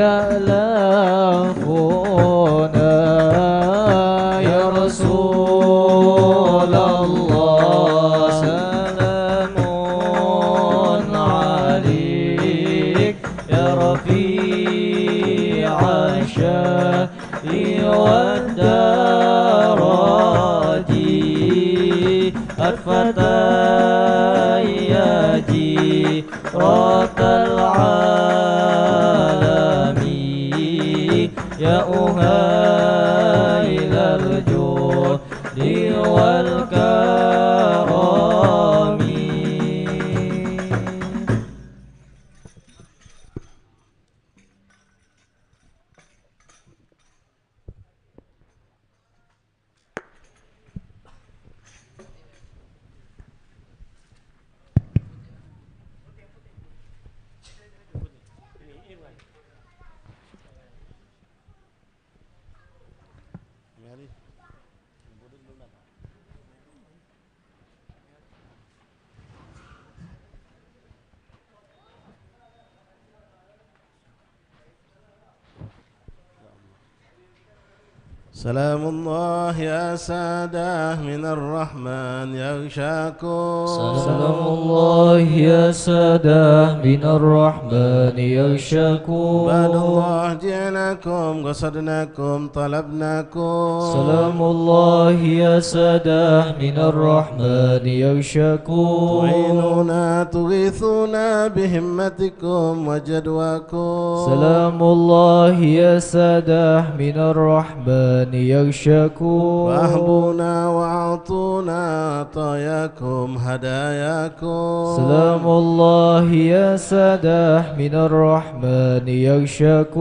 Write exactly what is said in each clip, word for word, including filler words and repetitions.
يألفنا يا رسول الله. سلام عليك يا رفيع الشأن والدرج. أطفت يا جيرة العالم، يا أهيل الجود والكرم. سلام الله أسعد من الرحمن يغشاكم. سلام الله أسعد من الرحمن يغشاكم. عباد الله جئناكم قصدناكم طلبناكم. سلام الله أسعد من الرحمن يغشاكم. تعينونا تغيثونا بهمتكم وجدواكم. سلام الله أسعد من الرحمن يغشاكم. واهبونا وأعطونا عطاياكم هداياكم. سلام الله أسعد من الرحمن يغشاكم.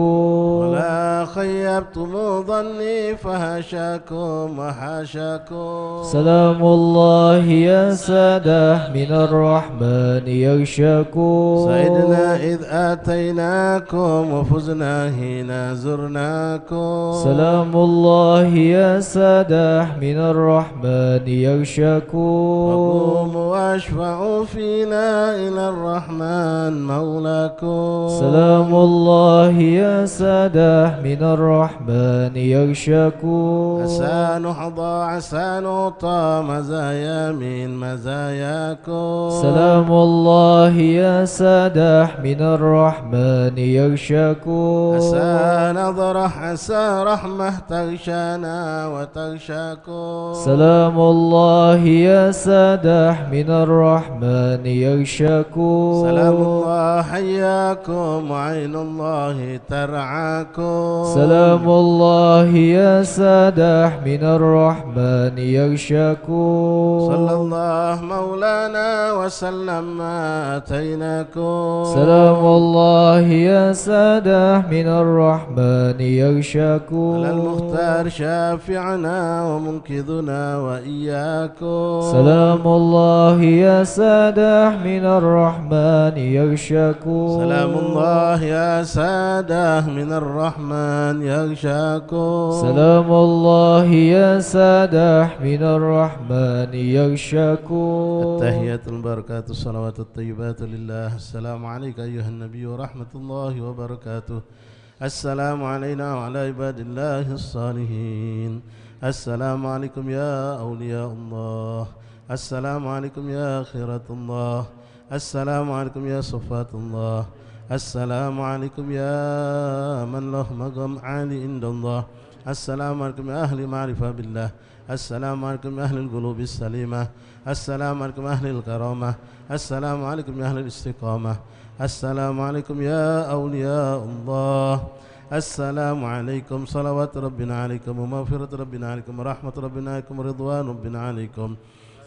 ولا خيبتم ظني فحاشاكم وحاشاكم. سلام الله أسعد من الرحمن يغشاكم. سعدنا إذ أتيناكم وفزنا حين زرناكم. سلام الله أسعد من الرحمن يغشاكم. وقوموا واشفعوا فينا إلى الرحمن مولاكم. سلام الله أسعد من الرحمن يغشاكم. عسى نحظى عسى نعطى مزايا من مزاياكم. سلام الله أسعد من الرحمن يغشاكم. عسى نظرة عسى رحمة تغشانا وتغشاكم. سلام الله أسعد من الرحمن يغشاكم. سلام الله حياكم وعين الله ترعاكم. سلام الله أسعد من الرحمن يغشاكم. صلى الله مولانا وسلم ما أتيناكم. سلام الله أسعد من الرحمن يغشاكم. على المختار شافعنا ومنقذنا وإياكم. سلام الله أسعد من الرحمن يغشاكم. سلام الله أسعد من الرحمن يغشاكم. سلام الله أسعد من الرحمن يغشاكم. التحيات المباركات الصلوات الطيبات لله. السلام عليك أيها النبي ورحمة الله وبركاته. السلام علينا وعلى عباد الله الصالحين. السلام عليكم يا أولياء الله. السلام عليكم يا خيرة الله. السلام عليكم يا صفات الله. السلام عليكم يا من له مقام عالي عند الله. السلام عليكم يا أهل معرفة بالله. السلام عليكم يا أهل القلوب السليمة. السلام عليكم يا أهل الكرامة. السلام عليكم يا أهل الاستقامة. السلام عليكم يا أولياء الله. السلام عليكم صلوات ربنا عليكم ومغفرة ربنا عليكم ورحمة ربنا عليكم ورضوان ربنا عليكم.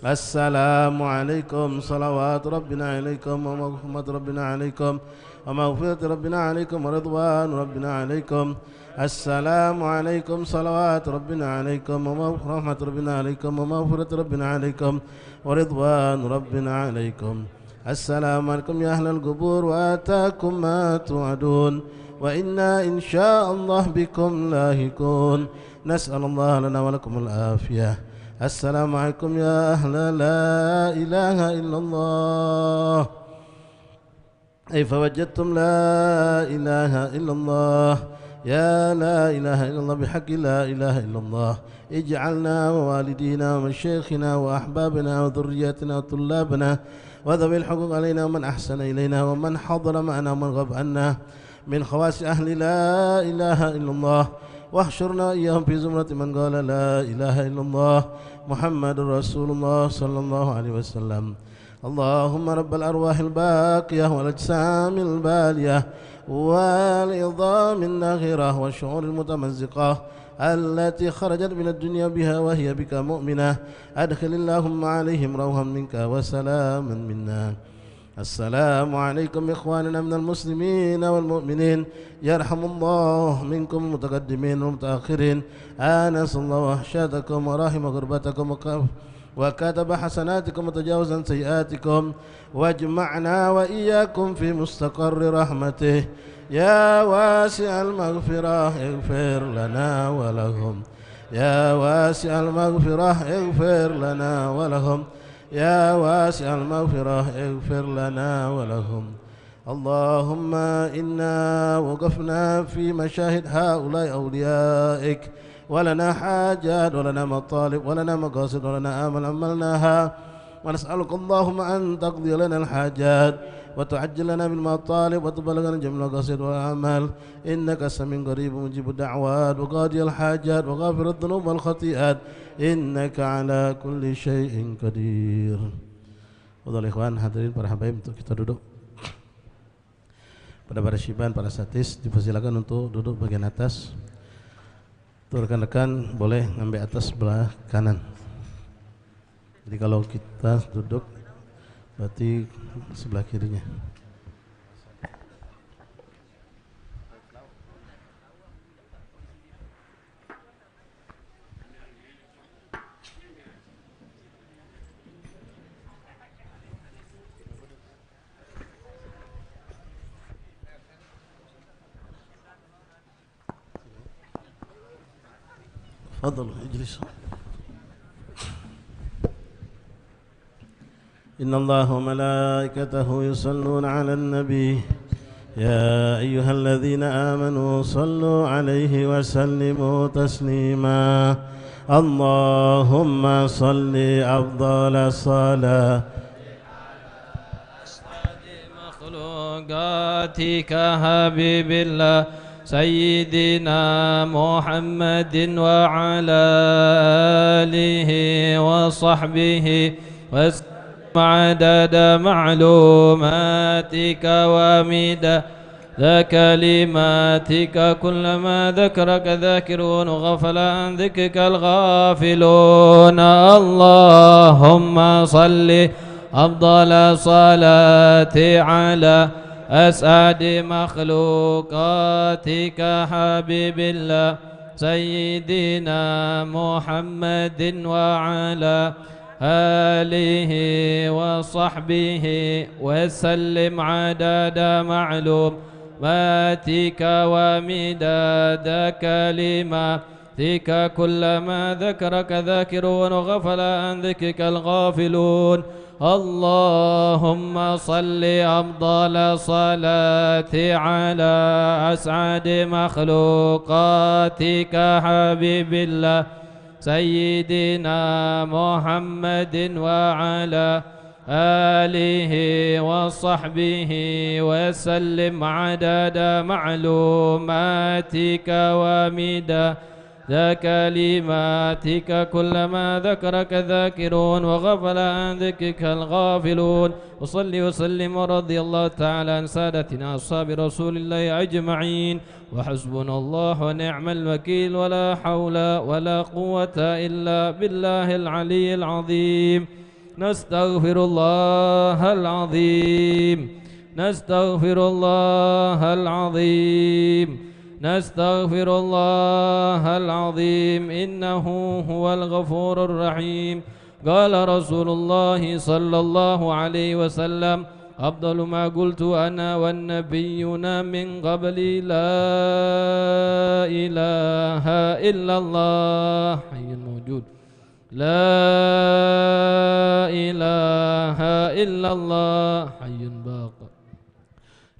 السلام عليكم صلوات ربنا عليكم ورحمة ربنا عليكم ومغفرة ربنا عليكم ورضوان ربنا عليكم. السلام عليكم صلوات ربنا عليكم ورحمة ربنا عليكم ومغفرة ربنا عليكم ورضوان ربنا عليكم. السلام عليكم يا أهل القبور وآتاكم ما توعدون وإنا إن شاء الله بكم لاحقون. نسأل الله لنا ولكم العافية. السلام عليكم يا أهل لا إله إلا الله. أي فوجدتم لا إله إلا الله، يا لا إله إلا الله بحق لا إله إلا الله، اجعلنا ووالدينا ومشايخنا وأحبابنا وذرياتنا وطلابنا وذوي الحقوق علينا ومن أحسن إلينا ومن حضر معنا ومن غاب عنا من خواص أهل لا إله إلا الله، واحشرنا إياهم في زمرة من قال لا إله إلا الله محمد رسول الله صلى الله عليه وسلم. اللهم رب الأرواح الباقية والأجسام البالية والعظام الناخرة والشعور المتمزقة التي خرجت من الدنيا بها وهي بك مؤمنة، أدخل اللهم عليهم روحا منك وسلاما منا. السلام عليكم إخواننا من المسلمين والمؤمنين، يرحم الله منكم المتقدمين والمتأخرين، آنس الله وحشتكم ورحم غربتكم وكف-، وكتب حسناتكم وتجاوز عن سيئاتكم، واجمعنا وإياكم في مستقر رحمته. يا واسع المغفرة اغفر لنا ولهم، يا واسع المغفرة اغفر لنا ولهم، يا واسع المغفرة اغفر لنا ولهم. اللهم إنا وقفنا في مشاهد هؤلاء أوليائك، ولنا حاجات ولنا مطالب ولنا مقاصد ولنا آمال عملناها، ونسألك اللهم أن تقضي لنا الحاجات وتعجل لنا بالمطالب وتبلغنا جميع المقاصد والآمال، إنك سميع قريب مجيب الدعوات وقاضي الحاجات وغافر الذنوب والخطيئات، إنك على كل شيء قدير. Fadhal ikhwan, hadirin para habaib, untuk kita duduk. Pada para syiban, para satis, dipersilakan untuk duduk bagian atas. Untuk rekan-rekan boleh ngambil atas sebelah kanan. Jadi kalau kita duduk, berarti sebelah kirinya. تفضل، اجلس. إن الله وملائكته يصلون على النبي، يا أيها الذين آمنوا صلوا عليه وسلموا تسليما. اللهم صل أفضل الصلاة أسعد مخلوقاتك حبيب الله سيدنا محمد وعلى آله وصحبه وسلم عدد معلوماتك ومداد كلماتك كلما ذكرك ذاكرون وغفل عن ذكرك الغافلون. اللهم صل أفضل الصلاة على أسعد مخلوقاتك حبيب الله سيدنا محمد وعلى آله وصحبه وسلم عدد معلوماتك ومداد كلماتك كلما ذكرك ذاكرون وغفل عن ذكرك الغافلون. اللهم صل أفضل الصلاة على أسعد مخلوقاتك حبيب الله سيدنا محمد وعلى آله وصحبه وسلم عدد معلوماتك ومداد كلماتك كلما ذكرك ذاكرون وغفل عن ذكرك الغافلون. وصل وسلم ورضي الله تعالى عن سادتنا أصحاب رسول الله أجمعين. وحسبنا الله ونعم الوكيل، ولا حول ولا قوة إلا بالله العلي العظيم. نستغفر الله العظيم. نستغفر الله العظيم. نستغفر الله العظيم، إنه هو الغفور الرحيم. قال رسول الله صلى الله عليه وسلم: أفضل ما قلت أنا والنبيون من قبلي لا إله إلا الله، حي موجود، لا إله إلا الله، حي باق.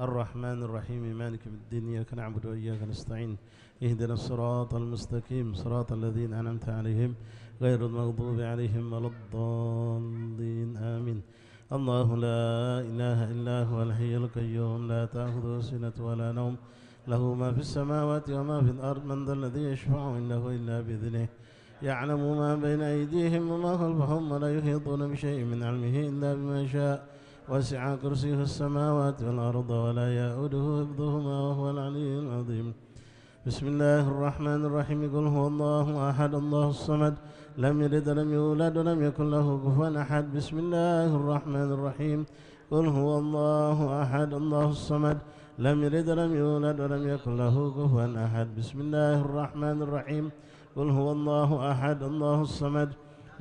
الرحمن الرحيم. مالك يوم الدين. إياك نعبد وإياك نستعين. اهدنا الصراط المستقيم. صراط الذين أنعمت عليهم غير المغضوب عليهم ولا الضالين. آمين. الله لا إله إلا هو الحي القيوم. لا تأخذه سنة ولا نوم. له ما في السماوات وما في الأرض. من ذا الذي يشفع عنده إلا بإذنه. يعلم ما بين أيديهم وما خلفهم ولا يحيطون بشيء من علمه إلا بما شاء. وسع كرسيه السماوات والأرض ولا يؤوده حفظهما وهو العلي العظيم. بسم الله الرحمن الرحيم. قل هو الله أحد، الله الصمد، لم يلد ولم يولد ولم يكن له كفوا أحد. بسم الله الرحمن الرحيم. قل هو الله أحد، الله الصمد، لم يلد ولم يولد ولم يكن له كفوا أحد. بسم الله الرحمن الرحيم. قل هو الله أحد، الله الصمد،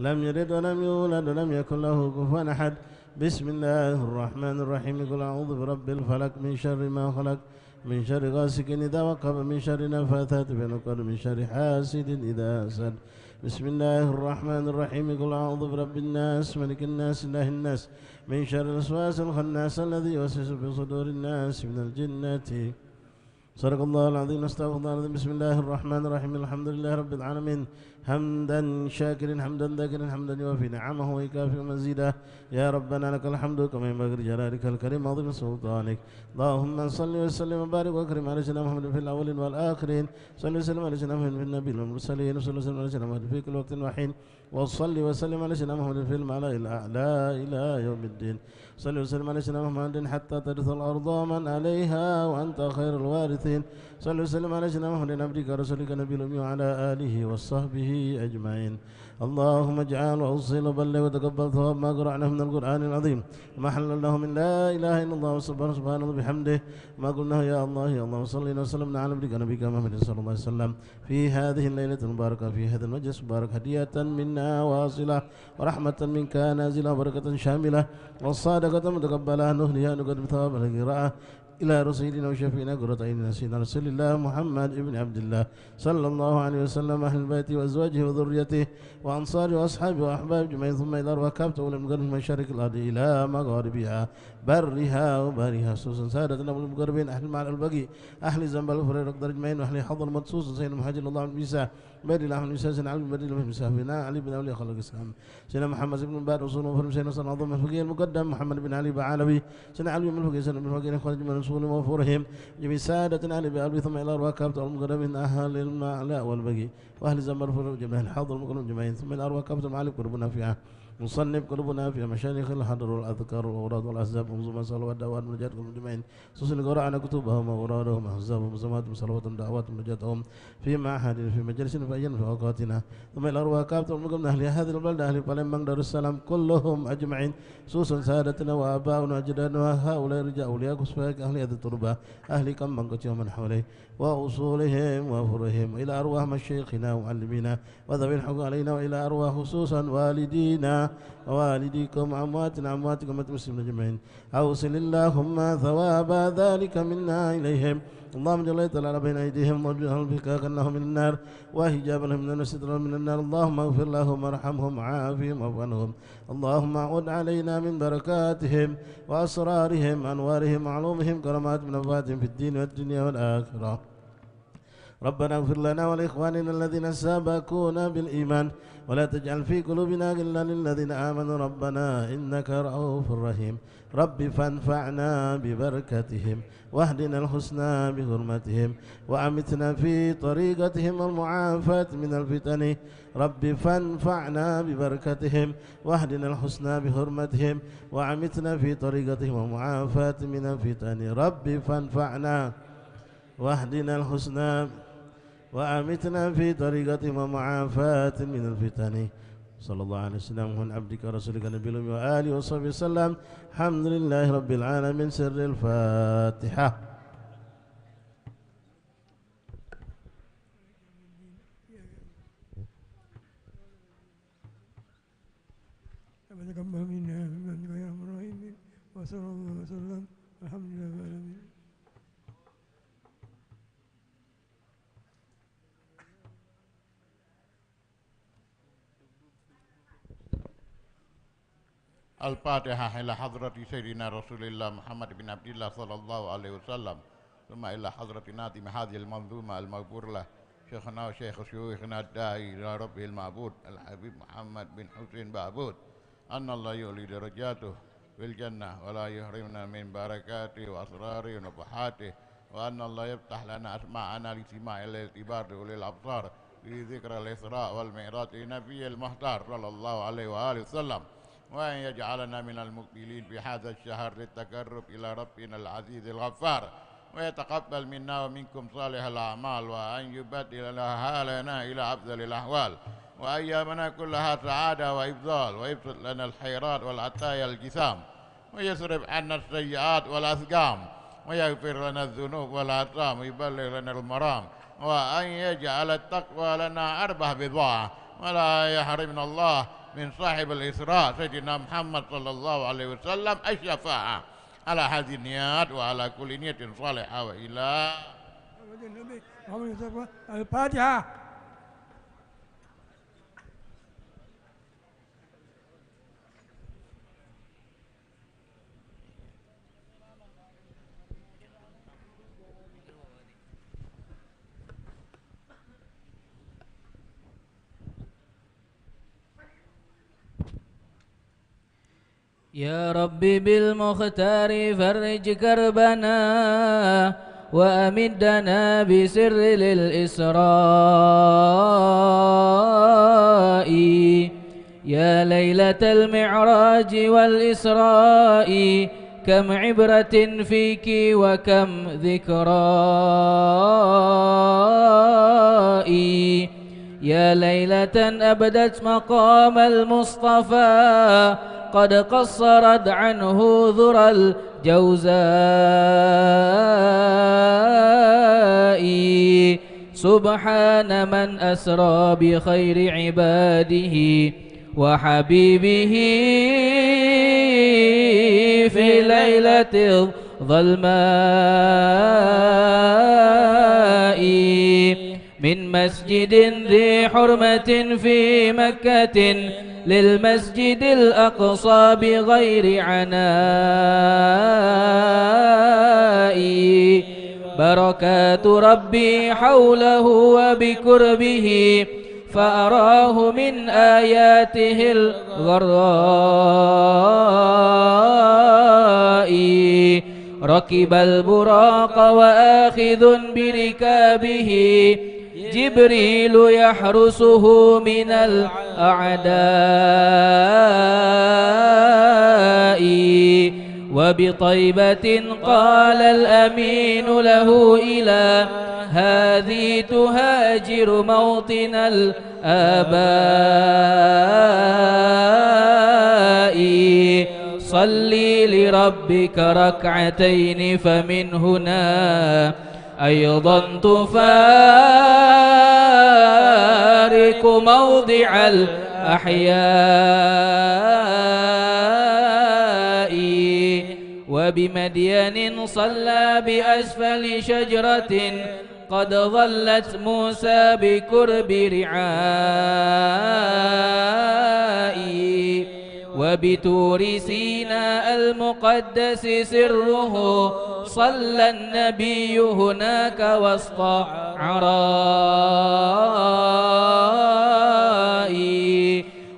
لم يلد ولم يولد ولم يكن له كفوا أحد. بسم الله الرحمن الرحيم. قل أعوذ برب الفلق، من شر ما خلق، من شر غاسق إذا وقب، من شر النفاثات في العقد، من شر حاسد إذا حسد. بسم الله الرحمن الرحيم. قل أعوذ برب الناس، ملك الناس، إله الناس، من شر الوسواس الخناس الذي يوسوس في صدور الناس من الجنة. صدق الله العظيم. أستغفر الله العظيم. بسم الله الرحمن الرحيم. الحمد لله رب العالمين. حمدا شاكرا، حمدا ذاكرا، حمدا يوافي نعمه ويكافئ مزيده. يا ربنا لك الحمد كما ينبغي لجلالك الكريم وعظيم سلطانك. اللهم صل وسلم وبارك وأكرم على سيدنا محمد في الأولين والآخرين. صل وسلم على سيدنا محمد في النبيين والمرسلين. وصل وسلم على سيدنا محمد في كل وقت وحين. وصل وسلم على سيدنا محمد في الملأ الأعلى إلى يوم الدين. صل وسلم على سيدنا محمد حتى ترث الأرض ومن عليها وأنت خير الوارثين. صل وسلم على سيدنا محمد عبدك ورسولك النبي الأمي وعلى آله وصحبه أجمعين. اللهم اجعل وأوصل وبلغ وتقبل ثواب ما قرأناه من القرآن العظيم، وما حللناه من لا إله إلا الله، سبحان، سبحان الله بحمده، ما قلناه يا الله، يا الله. وصلى وسلم على عبدك نبيك محمد صلى الله عليه وسلم في هذه الليلة المباركة، في هذا المجلس المبارك، هدية منا واصلة، ورحمة منك نازلة، وبركة شاملة، وصدقة متقبلة، نهديها، نقدم ثواب القراءة إلى رسولنا وشفيعنا قرة أعيننا سيدنا رسول الله محمد بن عبد الله صلى الله عليه وسلم، أهل بيته وأزواجه وذريته وأنصاره وأصحابه وأحبابه أجمعين، ثم إلى أرواح كافة أولياء من قبل مشارق الأرض إلى مغاربها، برها وبحرها، خصوصا سادتنا والمقربين أهل المعلى البقيع، أهل زنبل الفريرة أجمعين، وأهل حضرموت، خصوصا سيدنا المهاجر الله بن عيسى، عبيد الله بن عيسى، سيدنا علي بن عبد الله بن عيسى، سيدنا علي بن أولياء خلق الإسلام. سيدنا محمد بن بعد أصول وفروع، سيدنا سلطان العظام الفقيه المقدم محمد بن علي بعلوي، سيدنا علي بن الفقيه، سيدنا بن الفقيه، إخوان جميع أصول وفروعهم، جميع سادتنا أهل بيت علوي، ثم إلى أرواح كافة المقربين أهل المعلى والبقيع، وأهل زنبل الفريرة جميعا، الحاضر المقرب جميعا، ثم إلى أرواح كافة المعالي قلوبنا فيها، مصنف قلوبنا فيها، مشايخ الحضر والأذكار والأوراد والأحزاب، منظومة صلوات دعوات مناجاة قلوب جمعين، خصوصا قرأنا كتبهم وأورادهم وأحزابهم ومنظوماتهم صلوات دعوات مناجاتهم، في معهد، في مجلس، في أيام، في أوقاتنا. ثم إلى أرواح كافة المقيمين أهل هذه البلدة، أهل Palembang Darussalam، كلهم أجمعين، خصوصا سادتنا وآباؤنا وأجدادنا، هؤلاء رجال أولياء كسفاك أهل هذه التربة، أهل كمبانغ كتي ومن حوله، وأصولهم وفروعهم، إلى أرواح مشايخنا ومعلمينا وذوي الحق علينا، وإلى أرواح خصوصا والدينا ووالديكم وأمواتنا وأمواتكم وأموات المسلمين أجمعين. أوصل اللهم ثواب ذلك منا إليهم. اللهم اجعل الله تعالى بين أيديهم وارجلهم فكاكا لهم من النار وحجابا لهم من النار وسترا لهم من النار. اللهم اغفر لهم وارحمهم وعافهم واعف عنهم. اللهم عد علينا من بركاتهم وأسرارهم وأنوارهم وعلومهم كرامات من نفعتهم في الدين والدنيا والآخرة. ربنا اغفر لنا ولإخواننا الذين سبقونا بالإيمان ولا تجعل في قلوبنا غلا للذين آمنوا ربنا إنك رءوف رحيم. رب فانفعنا ببركتهم واهدنا الحسنى بحرمتهم وأمتنا في طريقتهم والمعافاة من الفتن. رب فانفعنا ببركتهم واهدنا الحسنى بحرمتهم وأمتنا في طريقتهم والمعافاة من الفتن. رب فانفعنا واهدنا الحسنى وأمتنا في طريقتهم ومعافاة من الفتن. صلى الله على سيدنا محمد عبدك ورسولك النبي الأمي وآله وصحبه وسلم. الحمد لله رب العالمين. سر الفاتحة. تقبل منا إنك أنت التواب الرحيم. وصلى الله وسلم. والحمد لله رب العالمين. الفاتحة إلى حضرة سيدنا رسول الله محمد بن عبد الله صلى الله عليه وسلم، ثم إلى حضرة ناظم هذه المنظومة المغفور له شيخنا وشيخ شيوخنا الداعي إلى ربه المعبود الحبيب محمد بن حسين بهبود، أن الله يعلي درجاته في الجنة ولا يحرمنا من بركاته وأسراره ونفحاته، وأن الله يفتح لنا أسماعنا لسماع الاعتبار لأولي الأبصار في ذكر الإسراء والمعراج لنبي المختار صلى الله عليه وآله وسلم، وأن يجعلنا من المقبلين في هذا الشهر للتقرب إلى ربنا العزيز الغفار، ويتقبل منا ومنكم صالح الأعمال، وأن يبدلها لنا إلى أفضل الأحوال، وأيامنا كلها سعادة وإفضال، ويبسط لنا الخيرات والعطايا الجسام، ويصرف عنا السيئات والأسقام، ويغفر لنا الذنوب والآثام، ويبلغ لنا المرام، وأن يجعل التقوى لنا أربح بضاعة، ولا يحرمنا الله من صاحب الإسراء سيدنا محمد صلى الله عليه وسلم الشفاعة. على هذه النيات وعلى كل نية صالحة وإلى الفاتحة. يا رب بالمختار فرج كربنا، وأمدنا بسر للإسراء. يا ليلة المعراج والإسراء، كم عبرة فيك وكم ذكرى. يا ليلة أبدت مقام المصطفى، قد قصرت عنه ذرى الجوزاء. سبحان من أسرى بخير عباده وحبيبه في ليلة الظلماء، من مسجد ذي حرمة في مكة للمسجد الأقصى بغير عناء. بركات ربي حوله وبقربه، فأراه من آياته الغراء. ركب البراق وآخذ بركابه، جبريل يحرسه من الأعداء. وبطيبة قال الأمين له إلى هذه تهاجر موطن الآباء. صل لربك ركعتين فمن هنا أيضا تفارق موضع الأحياء. وبمدين صلى بأسفل شجرة قد ظلت موسى بقرب رعاء. وبطور سيناء المقدس سره صلى النبي هناك وسط عراء.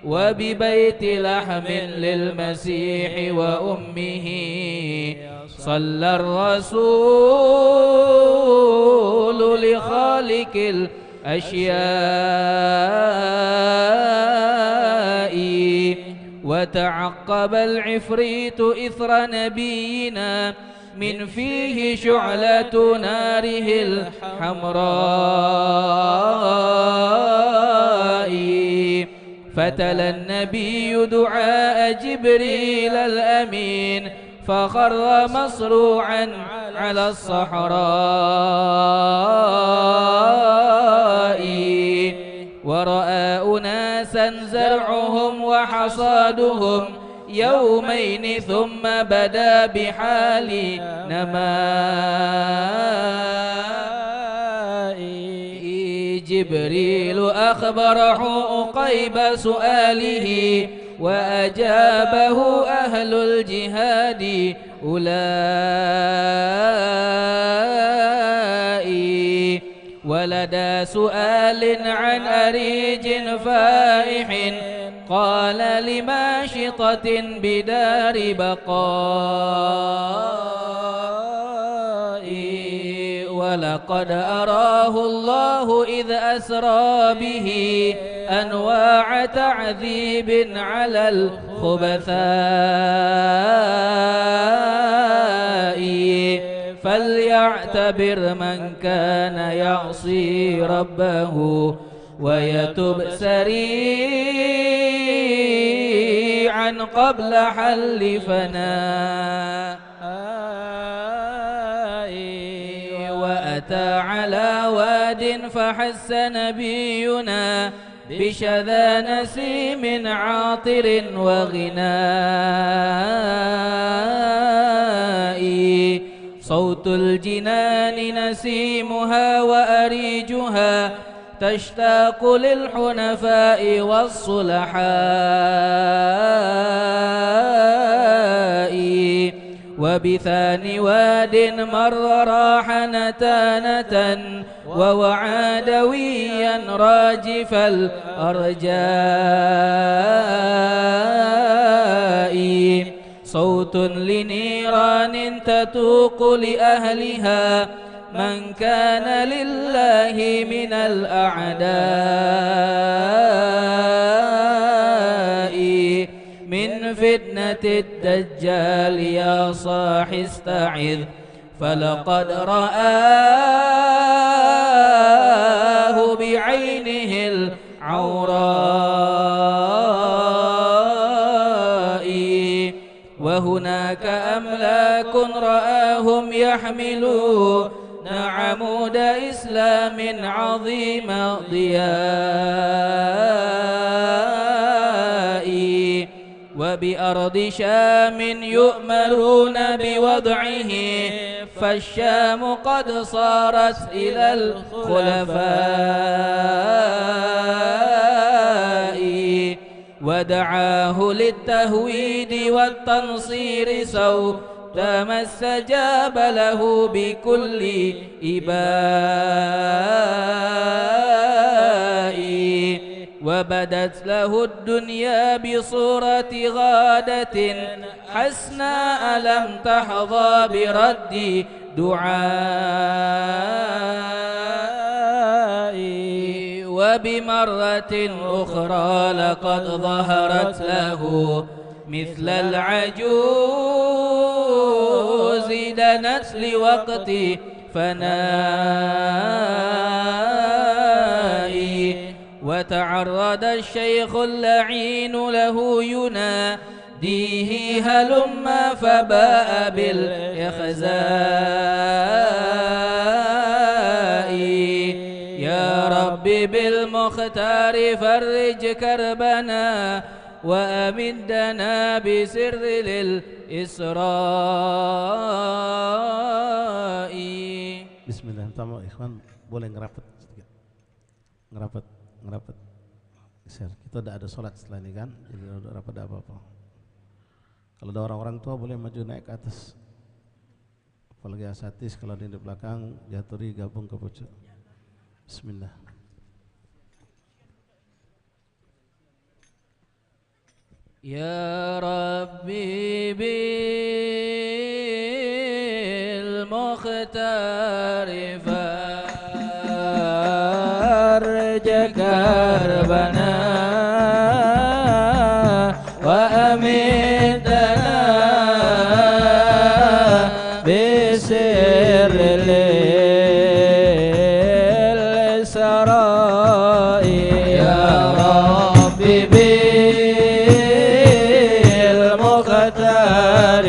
وببيت لحم للمسيح وأمه صلى الرسول لخالق الأشياء. وتعقب العفريت إثر نبينا من فيه شعلة ناره الحمراء. فتلا النبي دعاء جبريل الأمين فخر مصروعا على الصحراء. ورأى أناسا زرعهم وحصادهم يومين ثم بدا بحال نماء. جبريل أخبره عقيب سؤاله وأجابه أهل الجهاد أولئك. ولدى سؤال عن أريج فائح قال لماشطة بدار بقاء، ولقد أراه الله إذ أسرى به أنواع تعذيب على الخبثاء، فليعتبر من كان يعصي ربه ويتب سريعا قبل حل فنائه. وأتى على واد فحس نبينا بشذا نسيم عاطر وغناء. صوت الجنان نسيمها وأريجها تشتاق للحنفاء والصلحاء. وبثاني واد مر راح نتانة ووعى دويا راجف الأرجاء. صوت لنيران تتوق لأهلها من كان لله من الأعداء. من فتنة الدجال يا صاح استعذ، فلقد رآه بعينه العوراء. وهناك أملاك رآهم يحملون عمود إسلام عظيم الضياء. وبأرض شام يؤمرون بوضعه، فالشام قد صارت إلى الخلفاء. ودعاه للتهويد والتنصير صوت ما استجاب له بكل إباء. وبدت له الدنيا بصورة غادة حسناء لم تحظى برد دعائي. وبمرة أخرى لقد ظهرت له مثل العجوز دنت لوقت فنائي. وتعرض الشيخ اللعين له يناديه هلم فباء بالإخزاء. يا رب بالمختار فرج كربنا وأمدنا بسر للإسراء. Bismillah, minta maaf, ikhwan, boleh ngerapet sedikit? Ngerapet, ngerapet. Share. Kita dak ada solat setelah ini kan, jadi dak rapet dak apa-apa. Kalau ada orang-orang tua boleh maju naik ke atas. Apalagi asatis kalau ada yang di belakang, diaturi gabung ke pucuk. Bismillah. يا ربي بالمختار فرج كربنا وأمدنا بسر للإسراء. يا رب بالمختار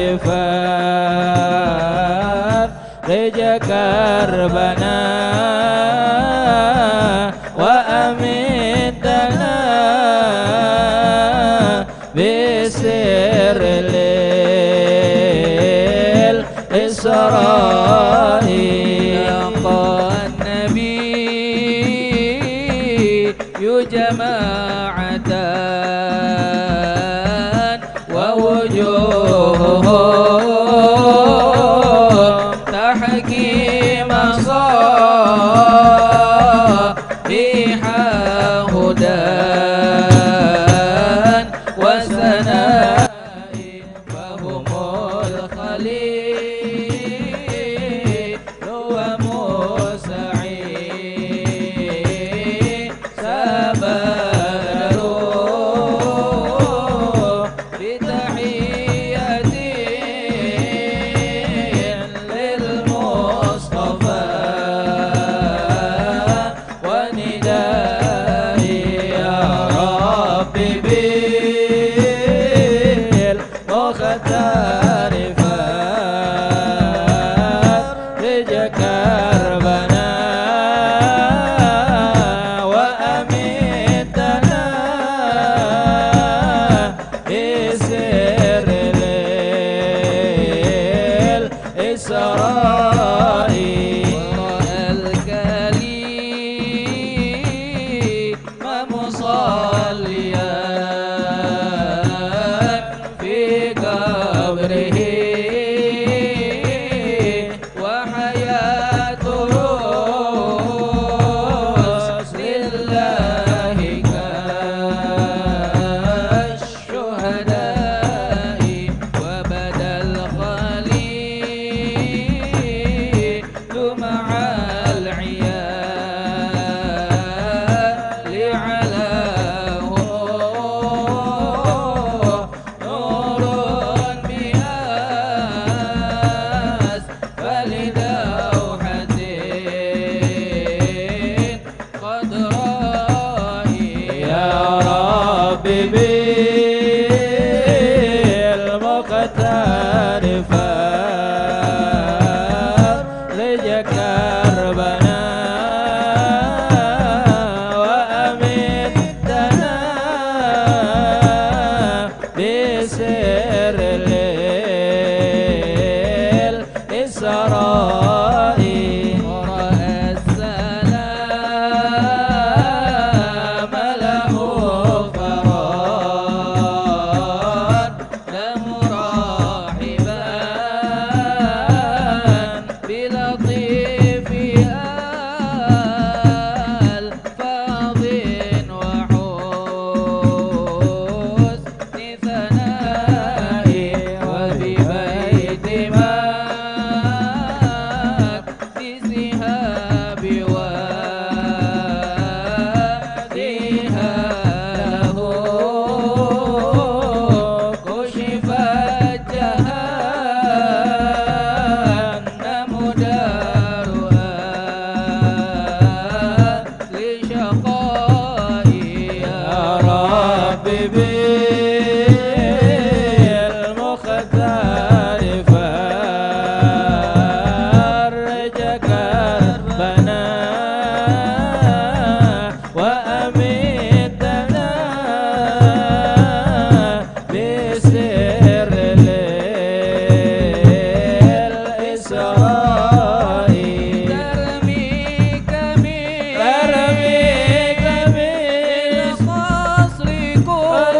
بالمختار فرج كربنا وأمتنا بسر الإسراء. ورأى الكليم مصليا في قبره وحياته لله كالشهداء وبدا الخليل مع العيال علاه نور بأسفل دوحة قد رأي يا رب بالمختار فرج كربنا وأمتنا بسر الإسراء. ورأى السلام له فرد له راحبا بلطيف ألفاظ وحسن ثناء وببيت مقدسها بواديها له كشفت جهنم دارها لشقائي يا رب بالمختار فرج كربنا وأمتنا بسر الإسراء. ترميك من ترميك من القصر كل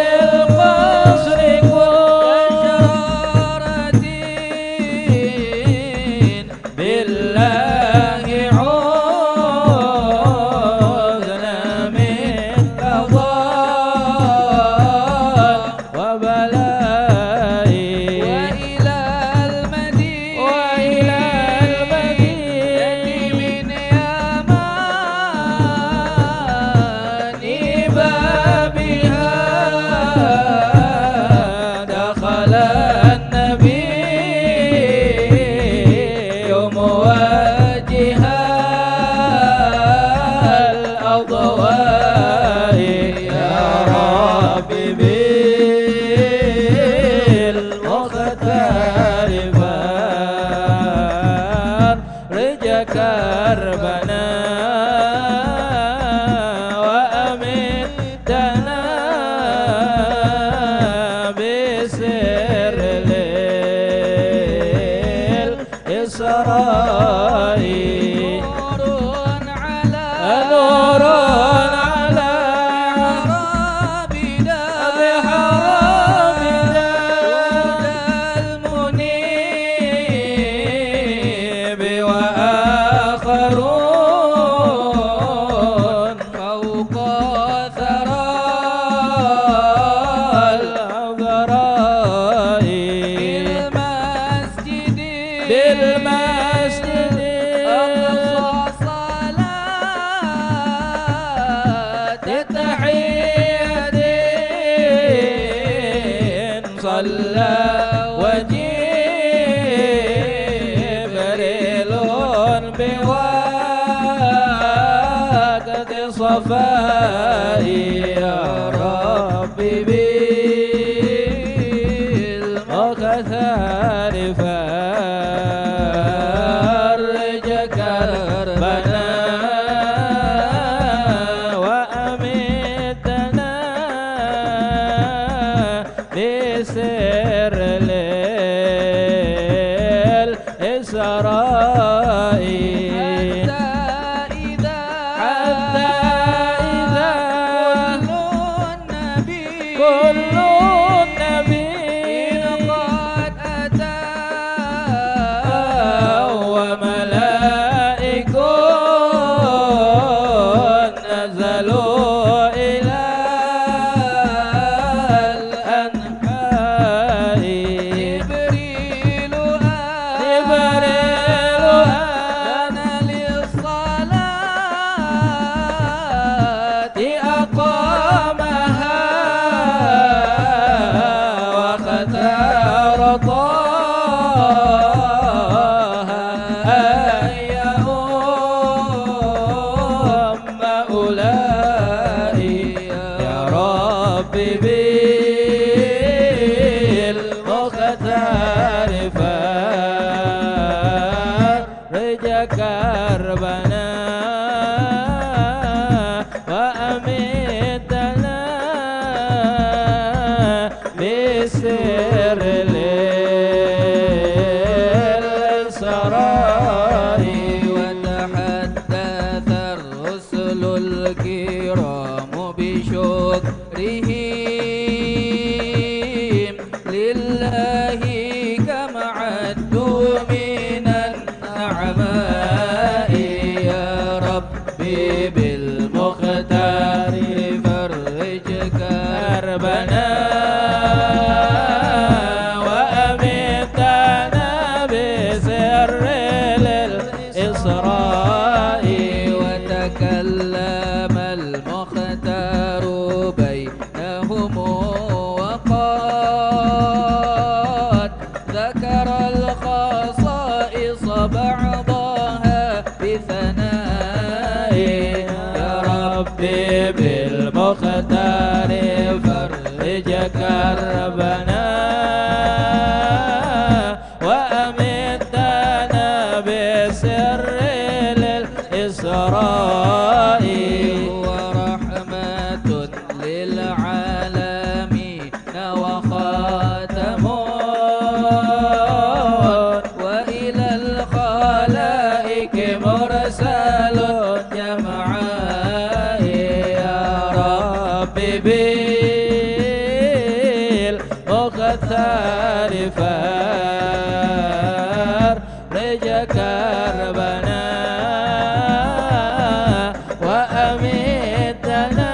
بالمختار فرج كربنا وأمتنا بسر الإسراء. حتى إذا، حتى إذا كل النبي، كل النبي قد أتى وملائك نزلوا إلى الأنحاء. جبريل أذن للصلاة أقامها واختار طه أن يؤم أولئك. يا رب بالمختار فرج كربنا وأمتنا بسر الإسراء. وتحدث الرسل الكرام بشكرهم لله كم عدوا من النعماء. يا رب بالمختار فرج كربنا وأمتنا بسر الإسراء. وتكلم المختار بينهم وقال ذكر الخصائص بعضها بثناء. يا رب بالمختار فرج كربنا وأمتنا بسر الإسراء. هو رحمة للعالمين وخاتم وإلى الخلائق مرسل جمعاء. يا رب بالمختار فرج كربنا وأمتنا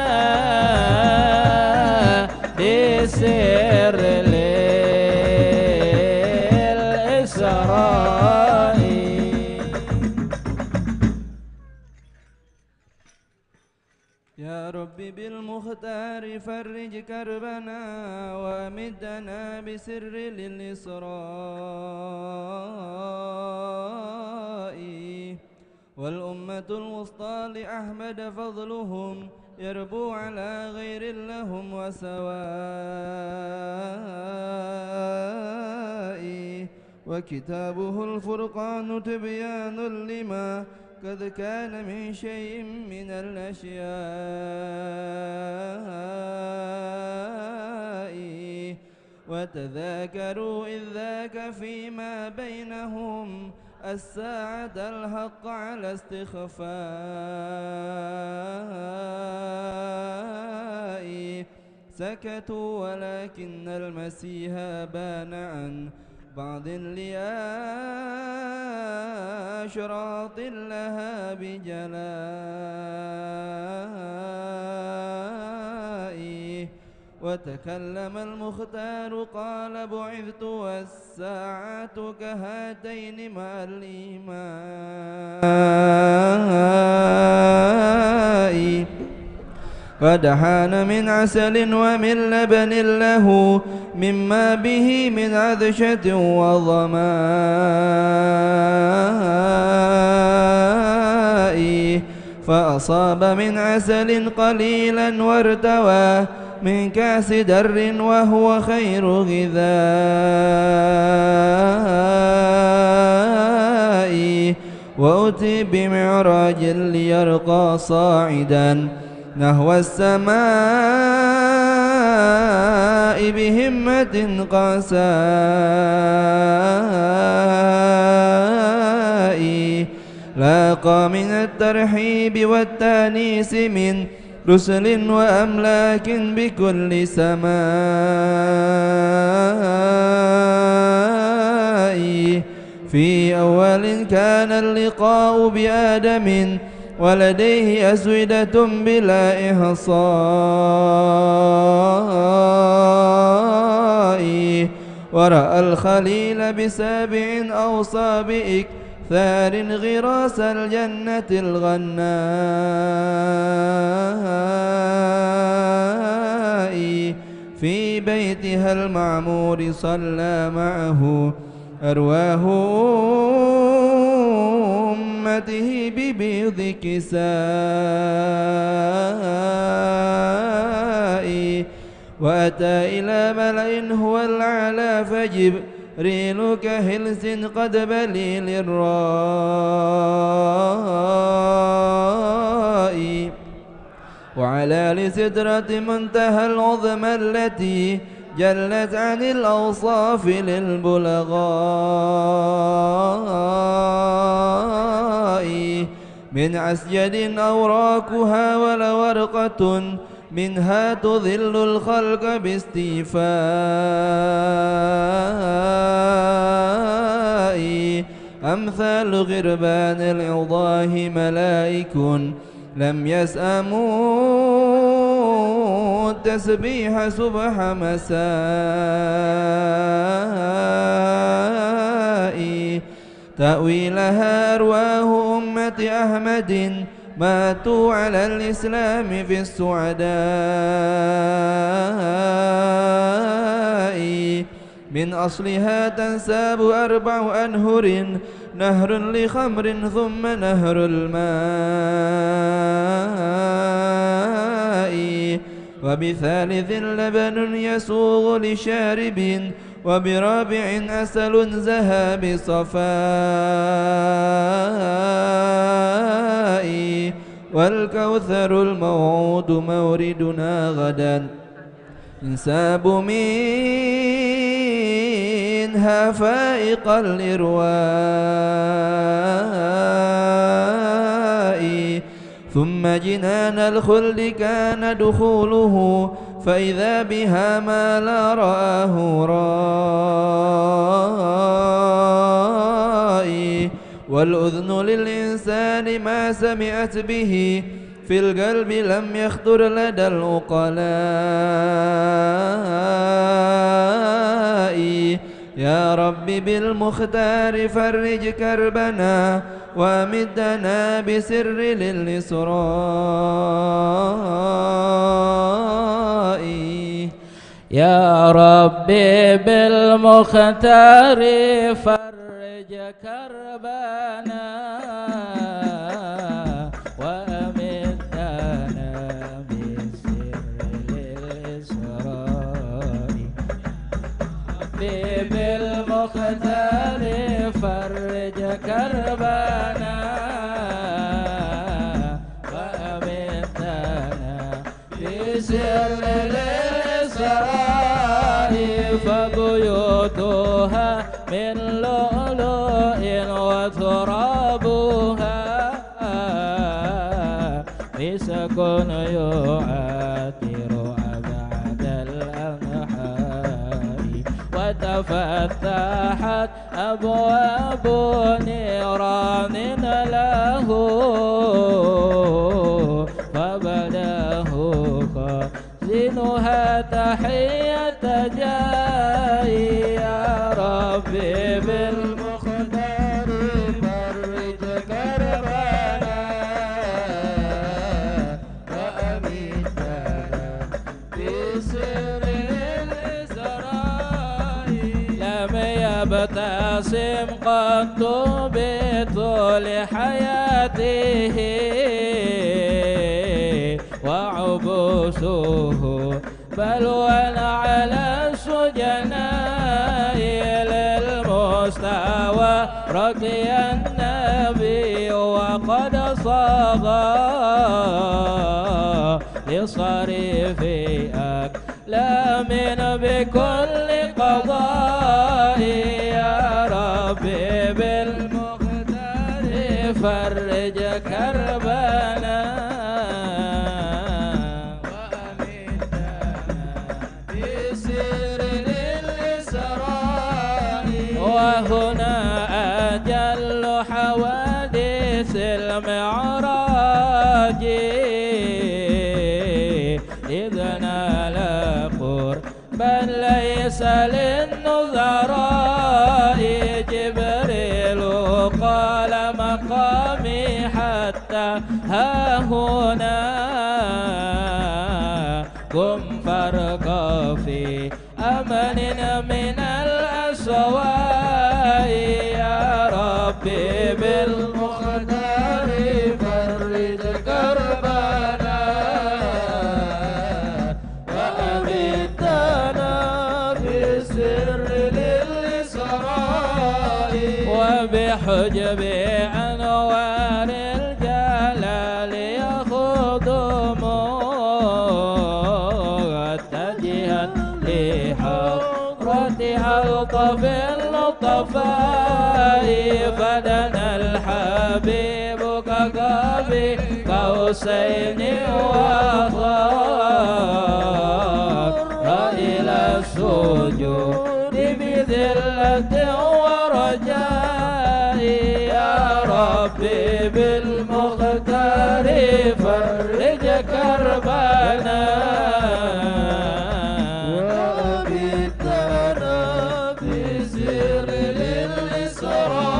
بسر الإسراء. يا رب بالمختار فرج كربنا وأمتنا بسر الإسراء. والأمة الوسطى لأحمد فضلهم يربو على غير لهم وسواء. وكتابه الفرقان تبيان لما قد كان من شيء من الأشياء. وتذاكروا إذ ذاك فيما بينهم الساعة الحق على استخفاء. سكتوا ولكن المسيح بان عن بعض لأشراط لها بجلاء. وتكلم المختار قال بعثت والساعة كهاتين مع الإيماء. قد حان من عسل ومن لبن له مما به من عطشة وظماء. فأصاب من عسل قليلا وارتوى من كأس در وهو خير غذائي، وأتي بمعراج ليرقى صاعدا نحو السماء بهمة قاسائي، لاقى من الترحيب والتأنيس من رسل وأملاك بكل سماء. في أول كان اللقاء بآدم، ولديه أسودة بلا إحصاء، ورأى الخليل بسابع أوصى بإكثار غراس الجنة الغناء. في بيتها المعمور صلى معه أرواح أمته ببيض كساء. وأتى إلى ملأ هو الأعلى فجبريل كهلس قد بلي للراء. وعلى لسدرة منتهى العظمى التي جلت عن الأوصاف للبلغاء. من أسجد أوراقها ولورقة منها تظل الخلق باصطفاء. أمثال غربان العضاه ملائك لم يسأموا التسبيح صبح مساء. تأوي لها أرواح أمة أحمد ماتوا على الإسلام في السعداء. من أصلها تنساب أربع أنهر، نهر لخمر ثم نهر الماء، وبثالث لبن يسوغ لشارب، وبرابع عسل زهى بصفاء، والكوثر الموعود موردنا غدا، ينساب منها فائق الإرواء. ثم جنان الخلد كان دخوله، فإذا بها ما لا رآه رائي، والأذن للإنسان ما سمعت به، في القلب لم يخطر لدى العقلاء. يا رب بالمختار فرج كربنا، وأمدنا بسر للإسراء. يا رب بالمختار فرج كربنا، وأمدنا بسر للإسراء. رب بالمختار فرج كربنا، وأمدنا بسر الإسراء. فبيوتها من لؤلؤ وترابها مسك يعطر أبعد الأنحاء. وتفتحت أبواب نيران له، قبله خازنها تحية جاء. يا رب بالمختار فرج كربنا، وأمدنا بسر الإسراء. لم يبتسم قط بطول حياته، وعبوسه بلوى على السجناء للمستوى رقي النبي وقد صغى لصريف أقلام بكل قضاء. يا ربي بالمختار فرج كربنا. بسر الإسراء. وهنا أجل حوادث المعراج، إذ نال قربا ليس للنظراء. جبريل قال مقامي حتى ها هنا، قم فارق في أمن من الأسواء. يا ربي بالمختار فرج كربنا، وأمتنا بالسر للإسراء. وبحجب أنوار الجلال يخضم متجها لحضرة ألطف اللطفاء. فدنا الحبيب كقاب قوسين وخر إلى السجود بذلة ورجاء. يا ربي بالمختار فرج كربنا، وأمتنا بسر الإسراء.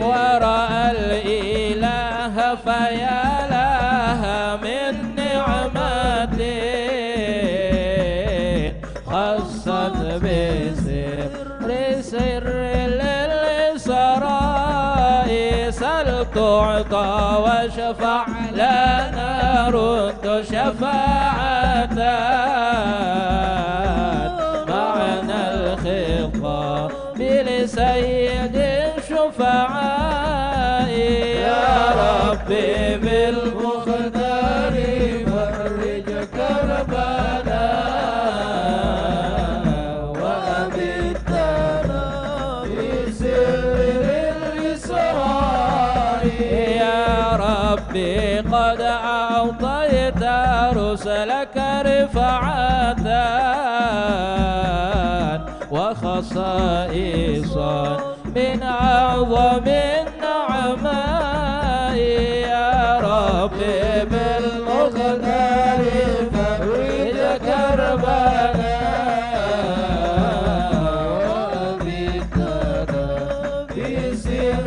ورأى الإله فيا لها من نعمة خصت بسر سر للإسراء. سل تعطى واشفع لنا، رد شفاعة معنا الخطاب لسيد الشفعاء. يا ربي بالمختار فرج كربنا، وأمتنا بسر الإسراء. يا ربي قد أعطيت رسلك رفعة وخصائصا من أعظم النعماء. يا رب بالمختار فرج كربنا، وأمتنا بسر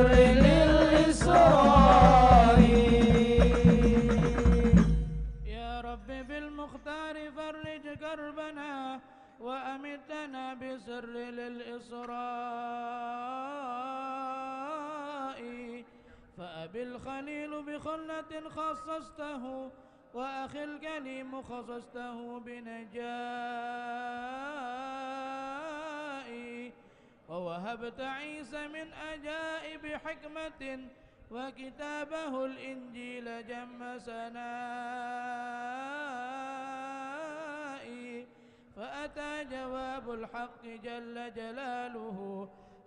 الإسراء. يا رب بالمختار فرج كربنا، وأمتنا بسر للإسراء. فأبي الخليل بخلة خصصته، وأخي الكليم خصصته بنجاء. ووهبت عيسى من عجائب حكمة، وكتابه الإنجيل جم ثنائي. فأتى جواب الحق جل جلاله،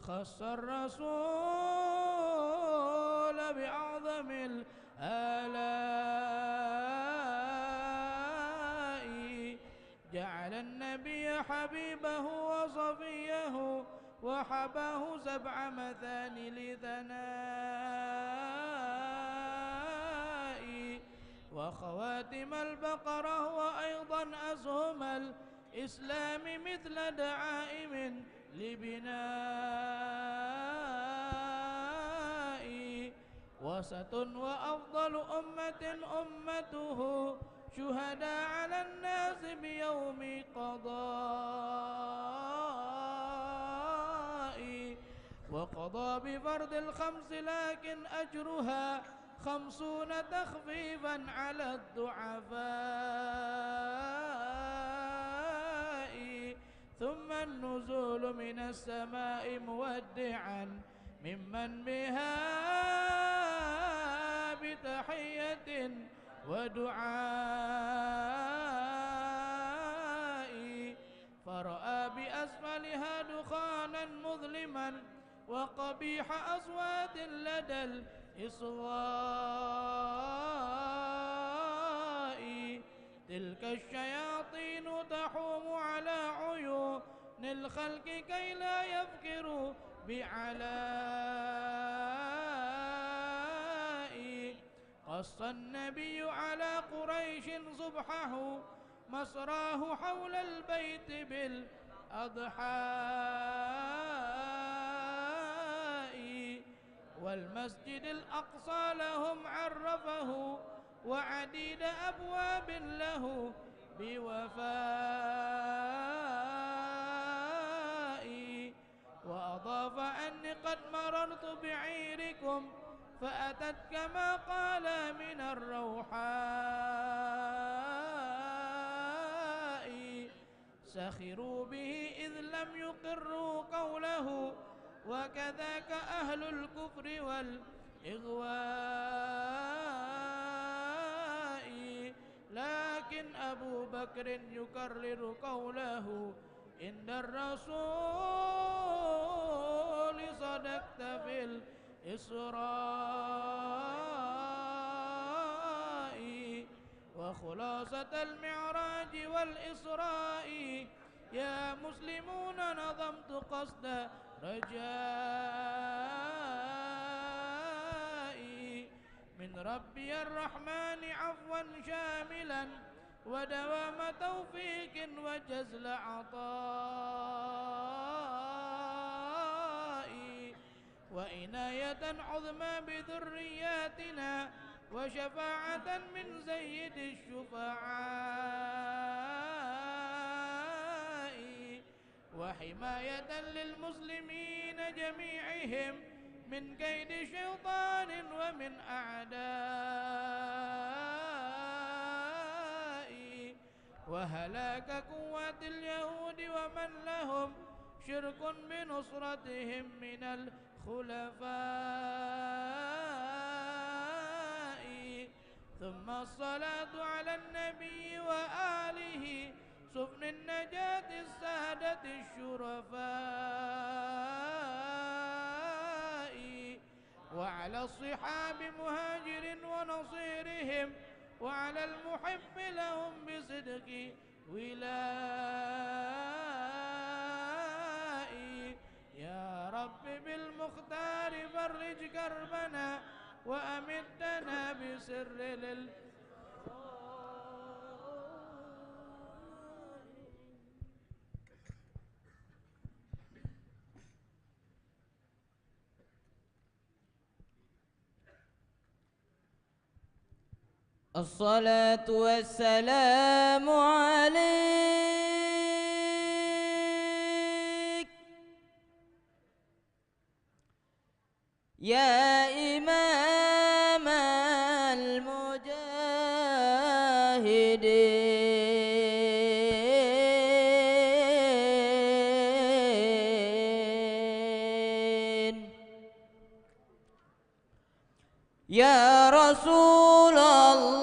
خص الرسول بأعظم الآلاء. جعل النبي حبيبه وصفيه، وحباه سبع مثاني لثناء. وخواتم البقرة وأيضا أسهم الإسلام مثل دعائم لبناء. وسط وأفضل أمة أمته، شهداء على الناس بيوم قضاء. وقضى بفرض الخمس لكن أجرها خمسون تخفيفا على الضعفاء. من السماء مودعا ممن بها بتحية ودعاء، فرأى بأسفلها دخانا مظلما وقبيح أصوات لدى الإصغاء. تلك الشياطين تحوم على عيون الخلق كي لا يفكروا بعلاء. قص النبي على قريش صبحه مسراه حول البيت بالأضحاء. والمسجد الأقصى لهم عرفه وعديد أبواب له بوفاء. وأضاف أني قد مررت بعيركم فأتت كما قال من الروحاء. سخروا به إذ لم يقروا قوله، وكذاك أهل الكفر والإغواء. لكن أبو بكر يكرر قوله عند الرسول: صدقت في الإسراء. وخلاصة المعراج والإسراء، يا مسلمون، نظمت قصد رجائي من ربي الرحمن عفوا شاملا ودوام توفيق وجزل عطاء. وعناية عظمى بذرياتنا، وشفاعة من سيد الشفعاء، وحماية للمسلمين جميعهم من كيد شيطان ومن أعداء، وهلاك قوات اليهود ومن لهم شرك بنصرتهم من الخلفاء. ثم الصلاة على النبي وآله سفن النجاة السادة الشرفاء. وعلى الصحاب مهاجر ونصيرهم، وعلى المحب لهم بصدق ولائي. يا رب بالمختار فرج كربنا، وأمتنا بسر لل الصلاة والسلام عليك يا إمام المجاهدين. يا رسول الله.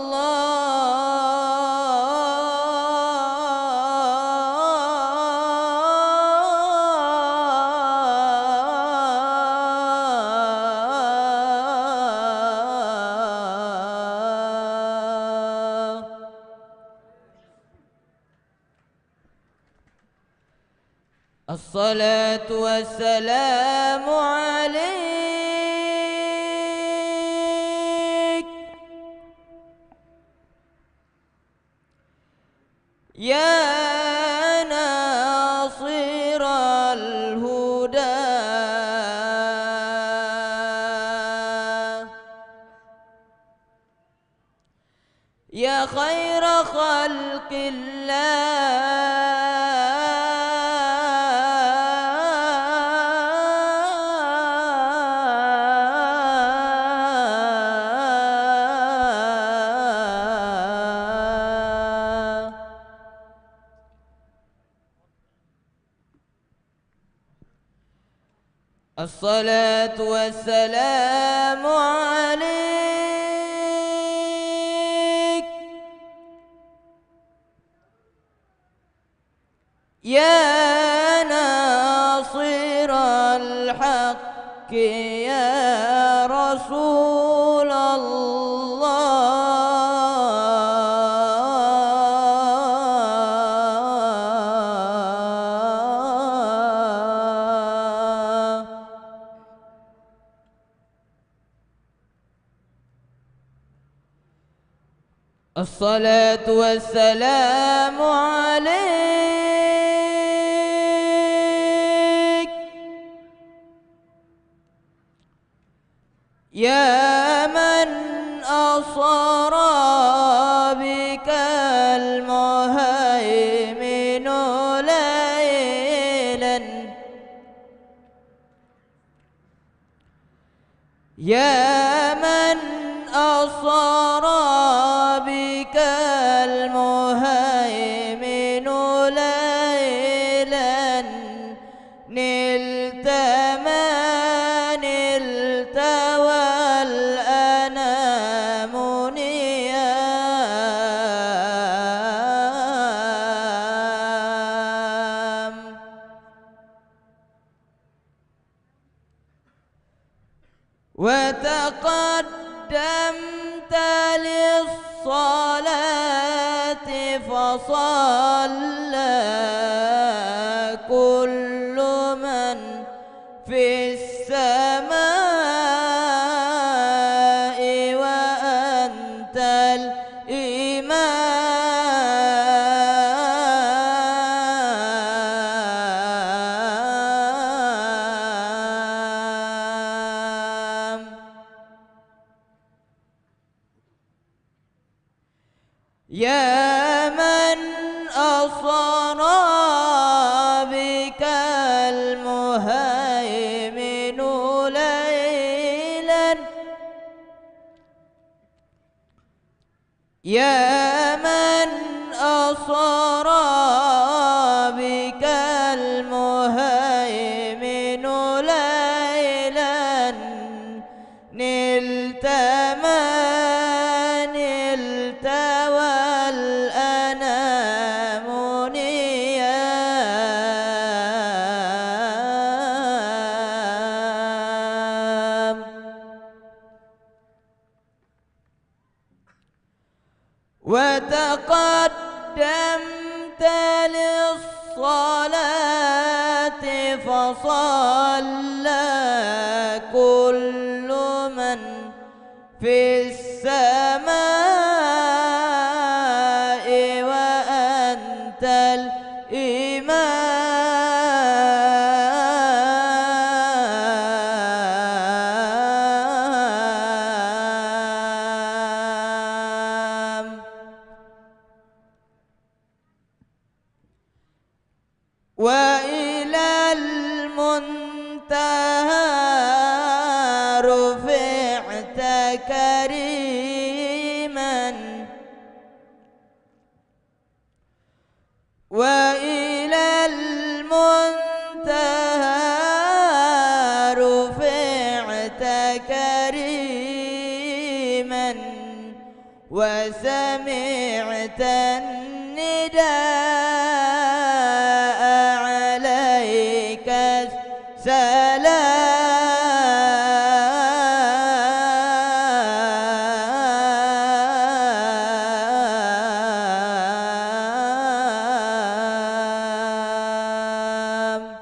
الصلاة والسلام عليك يا ناصر الهدى. يا خير خلق الله. الصلاة والسلام عليك يا ناصر الحق يا رسول الله. الصلاة والسلام عليك يا من أسرى بك المهيمن ليلا يا من أسرى بك المهيمن ليلا نلت ما نلت والأنام نيام وتقدمت للصلاة فصلى كل من في السماء وأنت الإمام يا من أسرى بك المهيمن ليلا يا من أسرى بك المهيمن ليلا نلت ما نلت والأنام نيام وتقدمت للصلاة فصلى كل من في السماء وأنت الإمام وإلى المنتهى رفعت كريما وإلى المنتهى رفعت كريما وسمعت النداء عليك السلام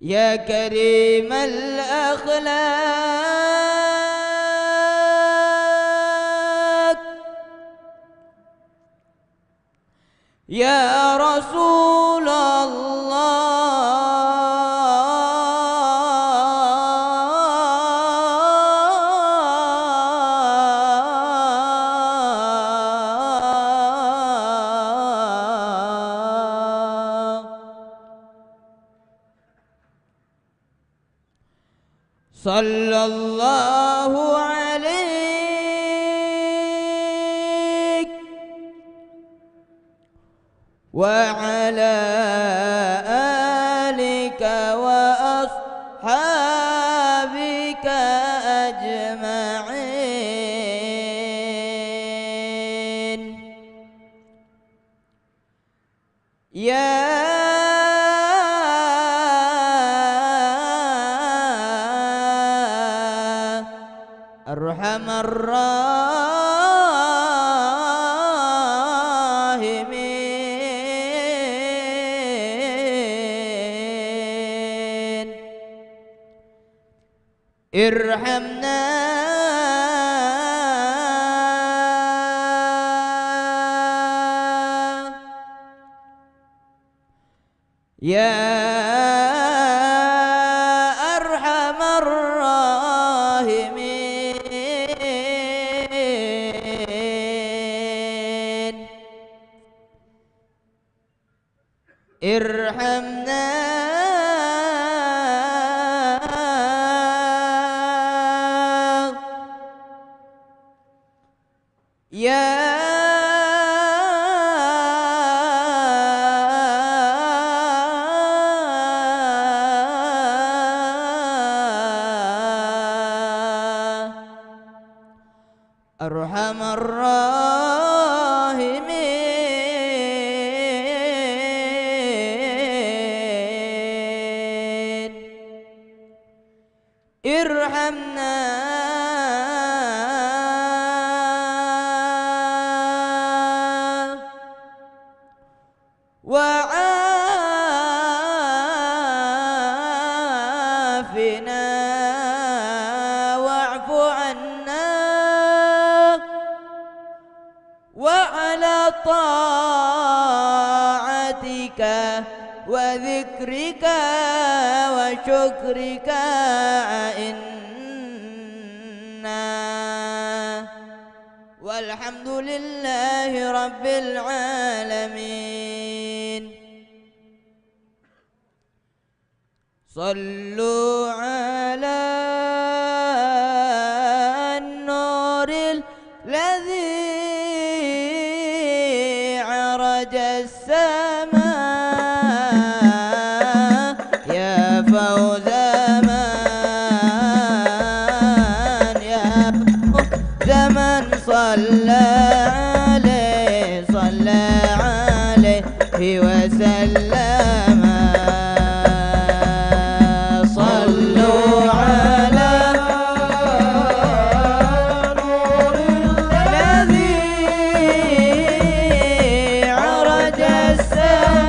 يا كريم الأخلاق يا رسول الله صلى الله عليك وعلى آلك وأصحابك أجمعين. يا أرحم الراحمين، ارحمنا. يا أرحم الراحمين، ارحمنا. يا أرحم الراحمين، ارحمنا. وعافنا واعف عنا وعلى طاعتك وذكرك وشكرك أعنا. والحمد لله رب العالمين. صلوا على النور الذي عرج السماء. يا فوز من، يا فوز من صلى عليه، صلى عليه وسلم. صلوا على نور الذي عرج السماء.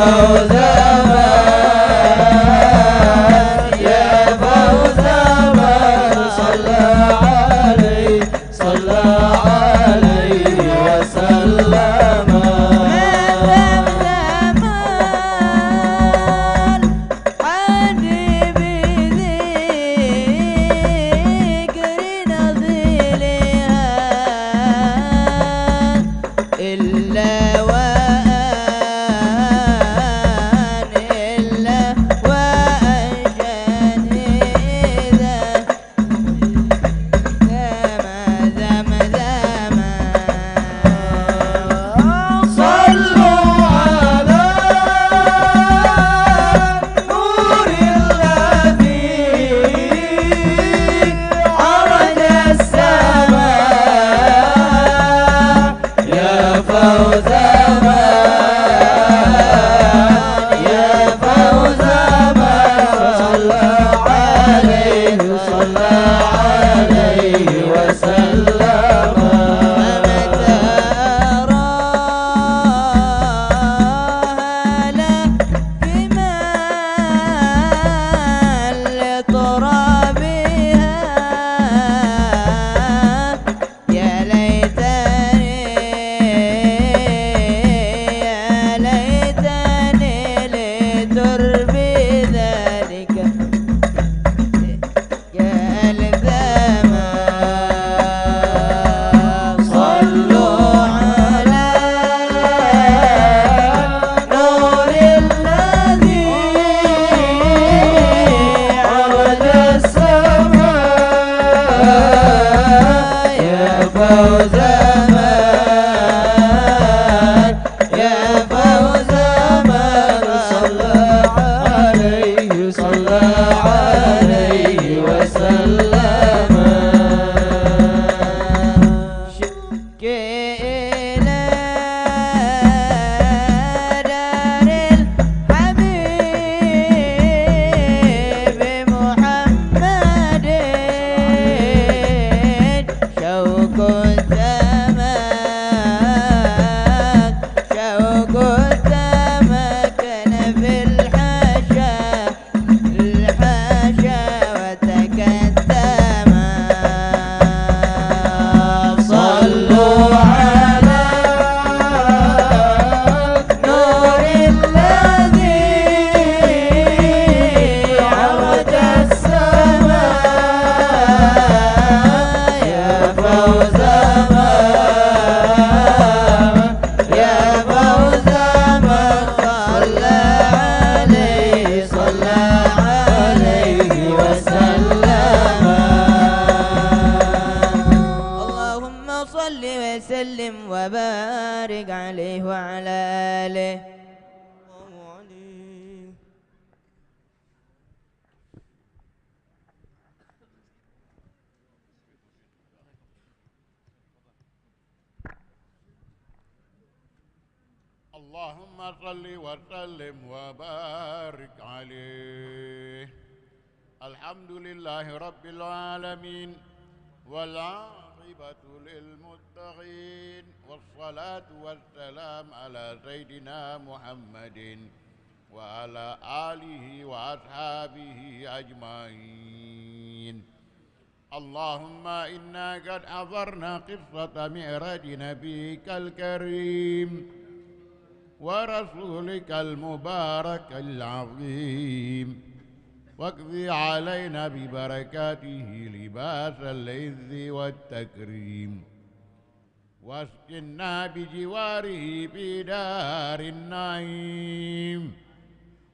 فوز من، يا فوز من صلى عليه، صلى عليه وسلم. إلا وأن، إلا وأن شهد ذم، ذم، ذم. صلوا على النور الذي عرج السماء. يا فوز من، يا فوز من صلى عليه، صلى عليه وسلم. أمتى أراها لكمال ترابها. يا ليتني، يا ليتني لتربي ذلك يا الزمان. صلوا على نور الذي عرج السماء. يا فوز من، يا فوز من صلى عليه، صلى عليه وسلم. إلى دار الحبيب محمد. شوق السماء، شوق السماء كان في الحشا. الحاشا وتكتما. صلوا على النور الذي عرج السماء. يا فوز من، يا فوز من صلى عليه، صلى عليه وسلم. اللهم صل وسلم وبارك عليه وعلى آله. اللهم صل وسلم وبارك عليه. الحمد لله رب العالمين، والعاقبة للمتقين، والصلاة والسلام على سيدنا محمد وعلى آله وأصحابه أجمعين. اللهم إنا قد حضرنا قصة معراج نبيك الكريم ورسولك المبارك العظيم، واقض علينا ببركاته لباس العز والتكريم. واسكنا بجواره في دار النعيم،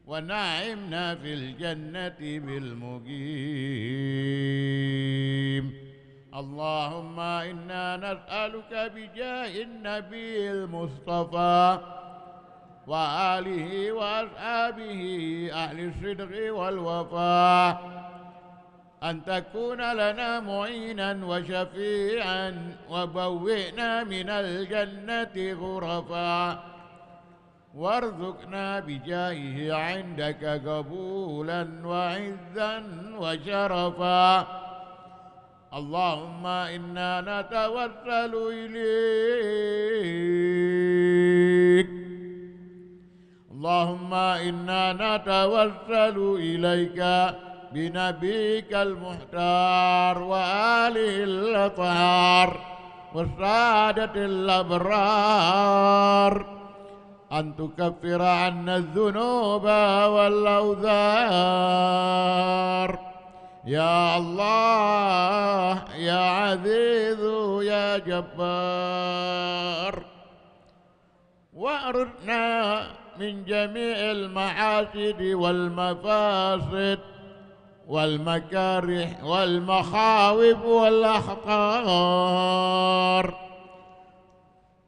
ونعمنا في الجنة بالمقيم. اللهم إنا نسألك بجاه النبي المصطفى وآله وأصحابه أهل الصدق والوفاء أن تكون لنا معينا وشفيعا، وبوئنا من الجنة غرفا، وارزقنا بجاهه عندك قبولا وعزا وشرفا. اللهم إنا نتوسل إليك. اللهم نتوسل إليك بنبيك المختار وآله الأطهار والسادة الأبرار أن تكفر عنا الذنوب والأوزار. يا الله، يا عزيز، يا جبار. واعرضنا من جميع المحاسد والمفاسد والمكاره والمخاوف والأخطار،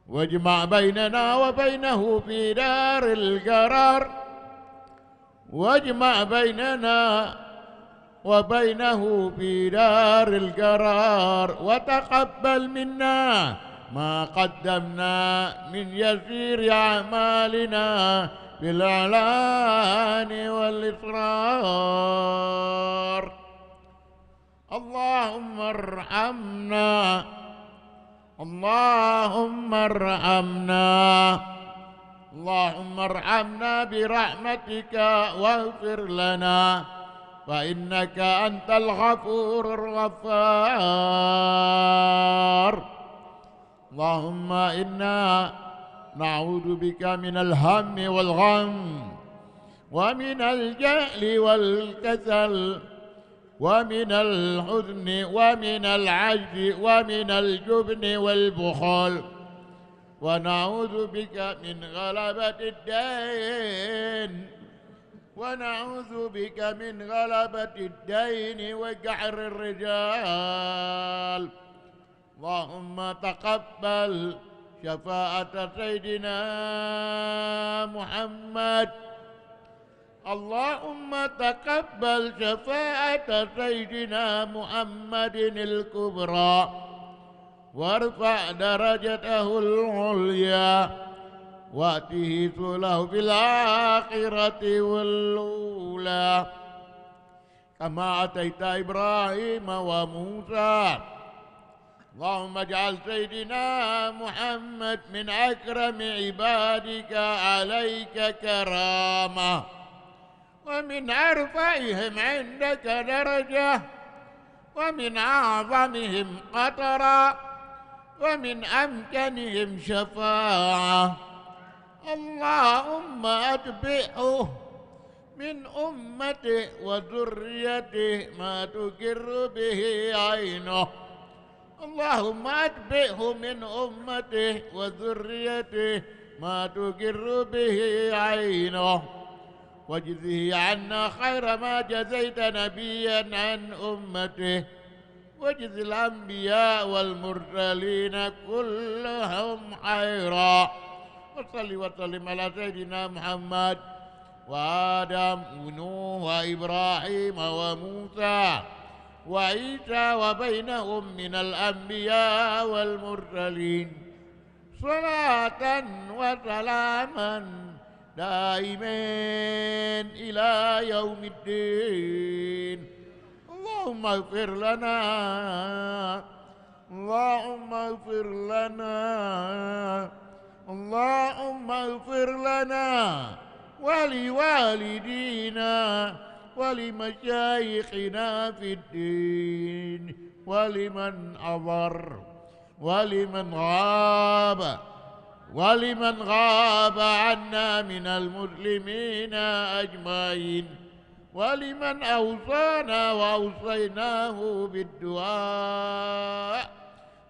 واجمع بيننا وبينه في دار القرار. واجمع بيننا وبينه في دار القرار، وتقبل منا ما قدمنا من يسير أعمالنا في الإعلان والإسرار. اللهم ارحمنا، اللهم ارحمنا، اللهم ارحمنا برحمتك واغفر لنا، فإنك أنت الغفور الغفار. اللهم إنا نعوذ بك من الهم والغم، ومن الجهل والكسل، ومن الحزن، ومن العجز، ومن الجبن والبخل، ونعوذ بك من غلبة الدين، ونعوذ بك من غلبة الدين وقهر الرجال. اللهم تقبل شفاعة سيدنا محمد. اللهم تقبل شفاعة سيدنا محمد الكبرى، وارفع درجته العليا، وآته سؤله في الآخرة والأولى. كما أتيت إبراهيم وموسى. اللهم اجعل سيدنا محمد من أكرم عبادك عليك كرامة، ومن أرفعهم عندك درجة، ومن أعظمهم قدرا، ومن أمكنهم شفاعة. اللهم أتبعه من أمته وذريته ما تقر به عينه. اللهم أتبعه من أمته وذريته ما تقر به عينه، واجزه عنا خير ما جزيت نبيا عن أمته، واجز الأنبياء والمرسلين كلهم خيرا. وصل وسلم على سيدنا محمد وآدم ونوح وإبراهيم وموسى وعيسى وبينهم من الأنبياء والمرسلين، صلاة وسلاما دائمين إلى يوم الدين. اللهم اغفر لنا، اللهم اغفر لنا، اللهم اغفر لنا ولوالدينا ولمشايخنا في الدين ولمن حضر ولمن غاب، ولمن غاب عنا من المسلمين أجمعين، ولمن أوصانا وأوصيناه بالدعاء.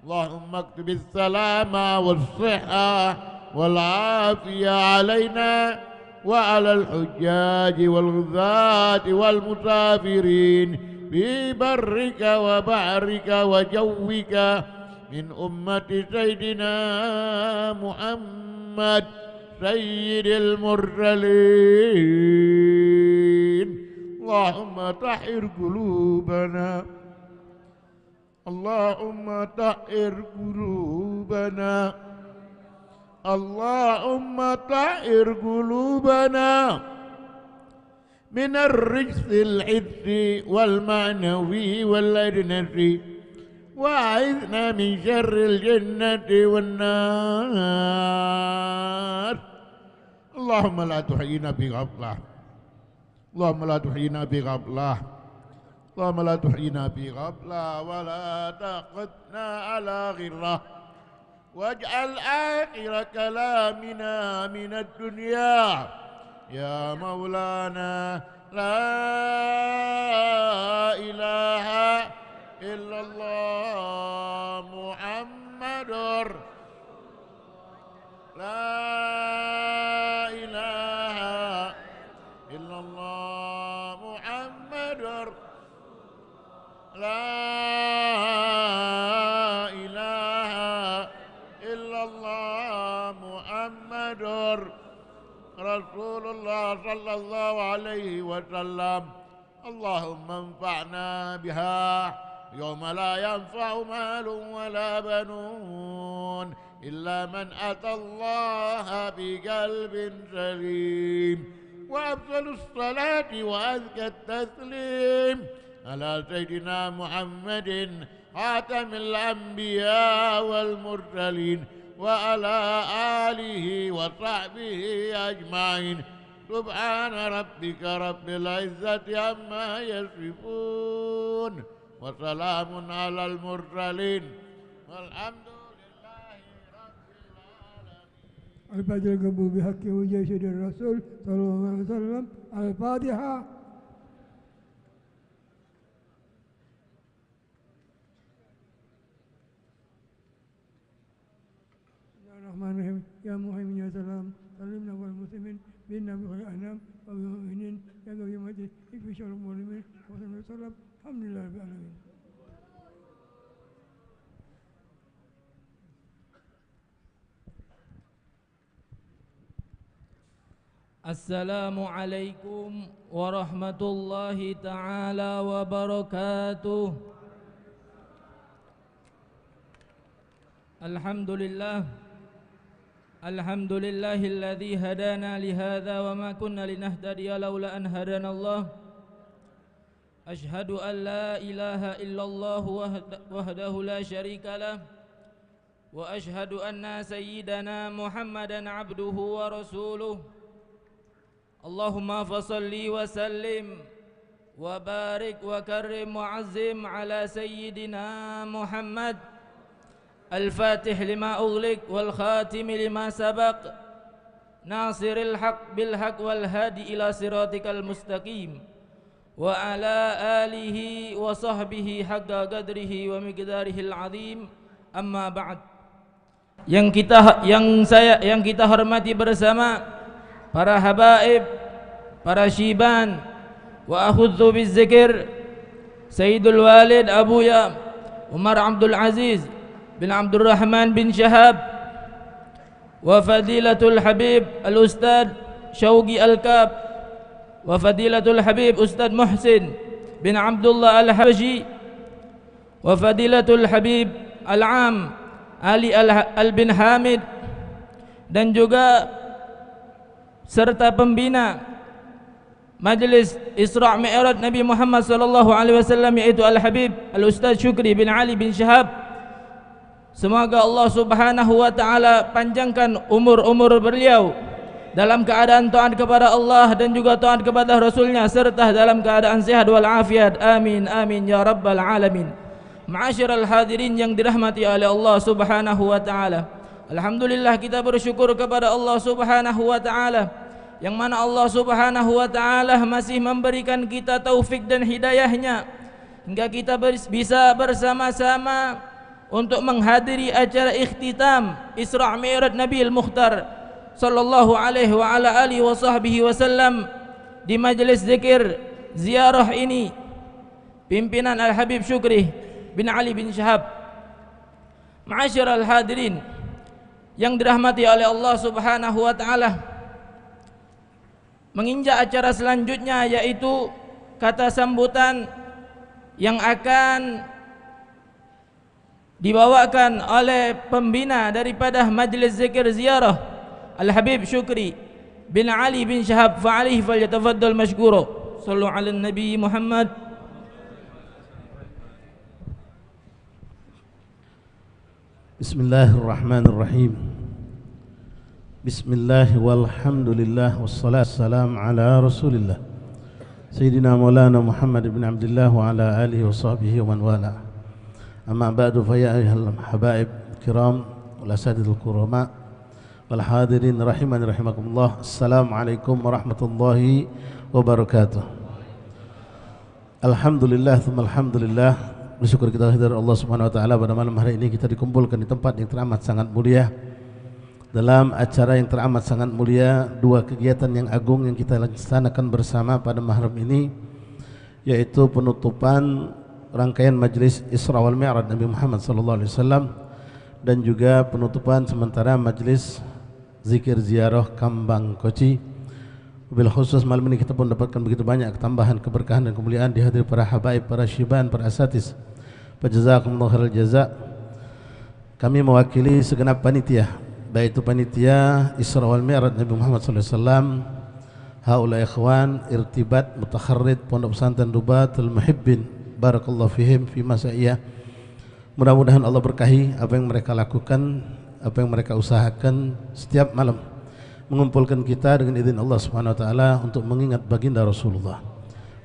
اللهم اكتب السلامة والصحة والعافية علينا وعلى الحجاج والغزاة والمسافرين في برك وبحرك وجوك من أمة سيدنا محمد سيد المرسلين. اللهم طهر قلوبنا، اللهم طهر قلوبنا، اللهم طهر قلوبنا من الرجس الحسي والمعنوي والأدنسي، وأعذنا من شر الجنة والنار. اللهم لا تحينا في غفلة، اللهم لا تحينا في غفلة. اللهم لا تحينا في غفلة ولا تأخذنا على غرة. واجعل آخر كلامنا من الدنيا يا مولانا لا إله إلا الله محمد لا إله إلا الله محمد لا إله إلا الله محمد رسول الله صلى الله عليه وسلم. اللهم انفعنا بها يوم لا ينفع مال ولا بنون إلا من أتى الله بقلب سليم. وأفضل الصلاة وأزكى التسليم على سيدنا محمد خاتم الأنبياء والمرسلين وعلى آله وصحبه أجمعين. سبحان ربك رب العزة عما يصفون وسلام على المرسلين والحمد لله رب العالمين. الفاتحة قبول بحق وجه سيد الرسول صلى الله عليه وسلم. الفاتحة. بسم الله الرحمن الرحيم. يا مهيمن يا سلام، سلمنا والمسلمين، بنا بخير الأنام، وبالمؤمنين، يا قوي متين، اكفي شر المظلومين، وصلى الله وسلم، الحمد لله رب العالمين. Assalamualaikum warahmatullahi taala wabarakatuh. Alhamdulillah. Alhamdulillahilladzi hadana lihadza wa ma kunna linahtadiya laula an hadanallah. Asyhadu an la ilaha illallah wahda-, wahdahu la syarika lah. Wa asyhadu anna sayyidana Muhammadan abduhu wa rasuluh. Allahumma fasalli wa sallim wa barik wa karrim wa azim ala sayyidina Muhammad. Al-Fatih lima ughliq wal khatimi lima sabaq. Nasiril haq bil haq wal hadi ila siratikal mustaqim. Wa ala alihi wa sahbihi haqqa qadrihi wa miqdarihil azim. Amma ba'd. Yang kita, yang saya, yang kita hormati bersama, para habaib, para syiban, wa akhudzu bizzikir, Sayyidul Walid Abuya Umar Abdul Aziz bin Abdurrahman bin Syahab, wa Fadilatul Habib Al Ustad Syauqi Al Kab, wa Fadilatul Habib Ustad Muhsin bin Abdullah Al Habsyi, wa Fadilatul Habib Al Am Ali Al, Al bin Hamid, dan juga serta pembina Majlis Isra Mi'raj Nabi Muhammad sallallahu alaihi wasallam, yaitu Al Habib Al Ustaz Syukri bin Ali bin Syahab. Semoga Allah Subhanahu wa taala panjangkan umur-umur beliau dalam keadaan taat kepada Allah dan juga taat kepada Rasulnya serta dalam keadaan sehat wal afiat. Amin, amin ya rabbal alamin. Ma'asyiral hadirin yang dirahmati oleh Allah Subhanahu wa taala. Alhamdulillah, kita bersyukur kepada Allah Subhanahu wa taala, yang mana Allah Subhanahu wa taala masih memberikan kita taufik dan hidayahnya hingga kita ber-, bisa bersama-sama untuk menghadiri acara ikhtitam Isra Mi'raj Nabi Al-Mukhtar sallallahu alaihi wa ala alihi wa sahbihi wasallam di majlis zikir ziarah ini, pimpinan Al Habib Syukri bin Ali bin Syahab. Ma'asyiral hadirin yang dirahmati oleh Allah Subhanahu wa taala, menginjak acara selanjutnya, yaitu kata sambutan yang akan dibawakan oleh pembina daripada Majlis Zikir Ziarah, Al Habib Syukri bin Ali bin Syahab, fa alaihi falyatafaddal masykura. Sallu ala Nabi Muhammad. Bismillahirrahmanirrahim. Bismillah walhamdulillah wassalatu wassalamu ala Rasulillah. Sayyidina Maulana Muhammad ibn Abdillah wa ala alihi wa sahbihi wa man wala. Amma ba'du, fa ya ayyuhal habaib kiram wal asatidul kurama wal hadirin rahimani rahimakumullah. Assalamualaikum warahmatullahi wabarakatuh. Alhamdulillah, tsumma alhamdulillah. Bersyukur kita kehadirat Allah Subhanahu wa taala, pada malam hari ini kita dikumpulkan di tempat yang teramat sangat mulia, dalam acara yang teramat sangat mulia, dua kegiatan yang agung yang kita laksanakan bersama pada malam ini, yaitu penutupan rangkaian majlis Isra wal Mi'raj Nabi Muhammad sallallahu alaihi wasallam dan juga penutupan sementara majlis zikir ziarah Kambang Koci. Wabil khusus malam ini kita pun dapatkan begitu banyak ketambahan, keberkahan dan kemuliaan dihadiri para habaib, para syiban, para asatiz. Fajazakumullahu khairal jaza. Kami mewakili segenap panitia, baik itu panitia Isra wal Mi'raj Nabi Muhammad sallallahu alaihi wasallam, haula ikhwan, irtibat, mutakharrid, Pondok Pesantren Dubatul Muhibbin. Barakallahu fihim fi masaiya. Mudah-mudahan Allah berkahi apa yang mereka lakukan, apa yang mereka usahakan setiap malam, mengumpulkan kita dengan izin Allah Subhanahu wa taala untuk mengingat baginda Rasulullah,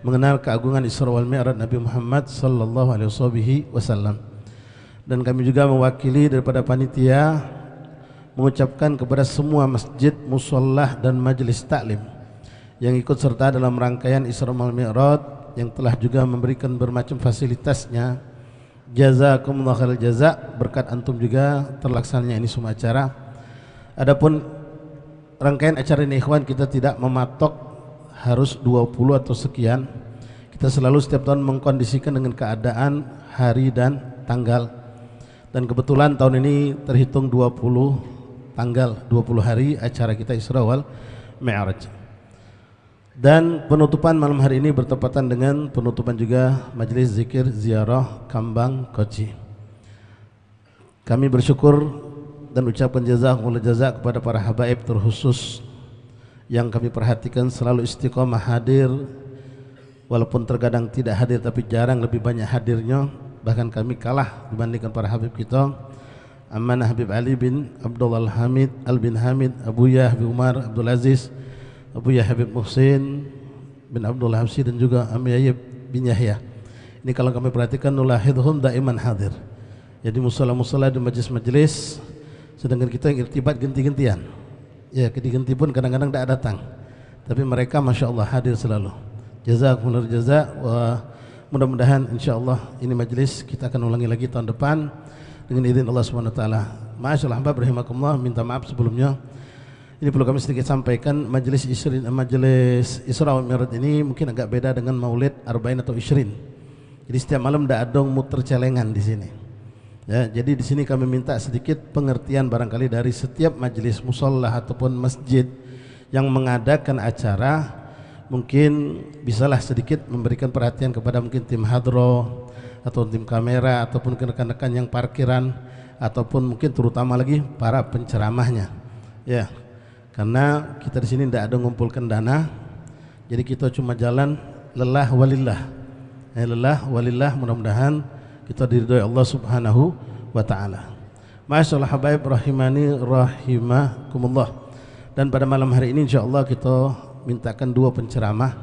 mengenal keagungan Isra wal Mi'raj Nabi Muhammad sallallahu alaihi wasallam. Dan kami juga mewakili daripada panitia mengucapkan kepada semua masjid, musalla dan majlis taklim yang ikut serta dalam rangkaian Isra wal Mi'raj yang telah juga memberikan bermacam fasilitasnya. Jazakumullah khairal jaza, berkat antum juga terlaksananya ini semua acara. Adapun rangkaian acara ini, ikhwan, kita tidak mematok harus dua puluh atau sekian. Kita selalu setiap tahun mengkondisikan dengan keadaan hari dan tanggal. Dan kebetulan tahun ini terhitung dua puluh tanggal, dua puluh hari acara kita Isra wal Mi'raj. Dan penutupan malam hari ini bertepatan dengan penutupan juga majlis zikir ziarah Kambang Koci. Kami bersyukur dan ucapkan jazakumullah jaza kepada para habaib terkhusus yang kami perhatikan selalu istiqomah hadir, walaupun terkadang tidak hadir tapi jarang lebih banyak hadirnya, bahkan kami kalah dibandingkan para habib kita. Amanah Habib Ali bin Abdullah Al-Hamid, Al bin Hamid, Abuya Habib Umar Abdul Aziz, Abuya Habib Muhsin bin Abdullah Habsyi dan juga Amir Ayyub bin Yahya. Ini kalau kami perhatikan, nulahidhum daiman hadir. Jadi musala-musala di majlis-majlis, sedangkan kita yang irtibat genti-gentian. Ya, genti-genti pun kadang-kadang dak datang. Tapi mereka, masya Allah, hadir selalu. Jazakumullah jaza, wa mudah-mudahan, insya Allah, ini majlis kita akan ulangi lagi tahun depan dengan izin Allah Subhanahu wa taala. Masyaallah, ahbab rahimakumullah, minta maaf sebelumnya. Ini perlu kami sedikit sampaikan, majlis Isri, majlis Isra wal Mi'raj ini mungkin agak beda dengan Maulid Arba'in atau Isyrin. Jadi setiap malam dak ada muter celengan di sini. Ya, jadi di sini kami minta sedikit pengertian barangkali dari setiap majlis musalla ataupun masjid yang mengadakan acara, mungkin bisalah sedikit memberikan perhatian kepada mungkin tim hadroh atau tim kamera ataupun ke rekan-rekan yang parkiran ataupun mungkin terutama lagi para penceramahnya. Ya. Karena kita di sini ndak ada ngumpulkan dana, jadi kita cuma jalan lillah walillah. Eh, lillah walillah, mudah-mudahan kita diridhoi Allah Subhanahu wa taala. Masyaallah, habaib rahimani rahimakumullah. Dan pada malam hari ini, insyaallah, kita mintakan dua penceramah.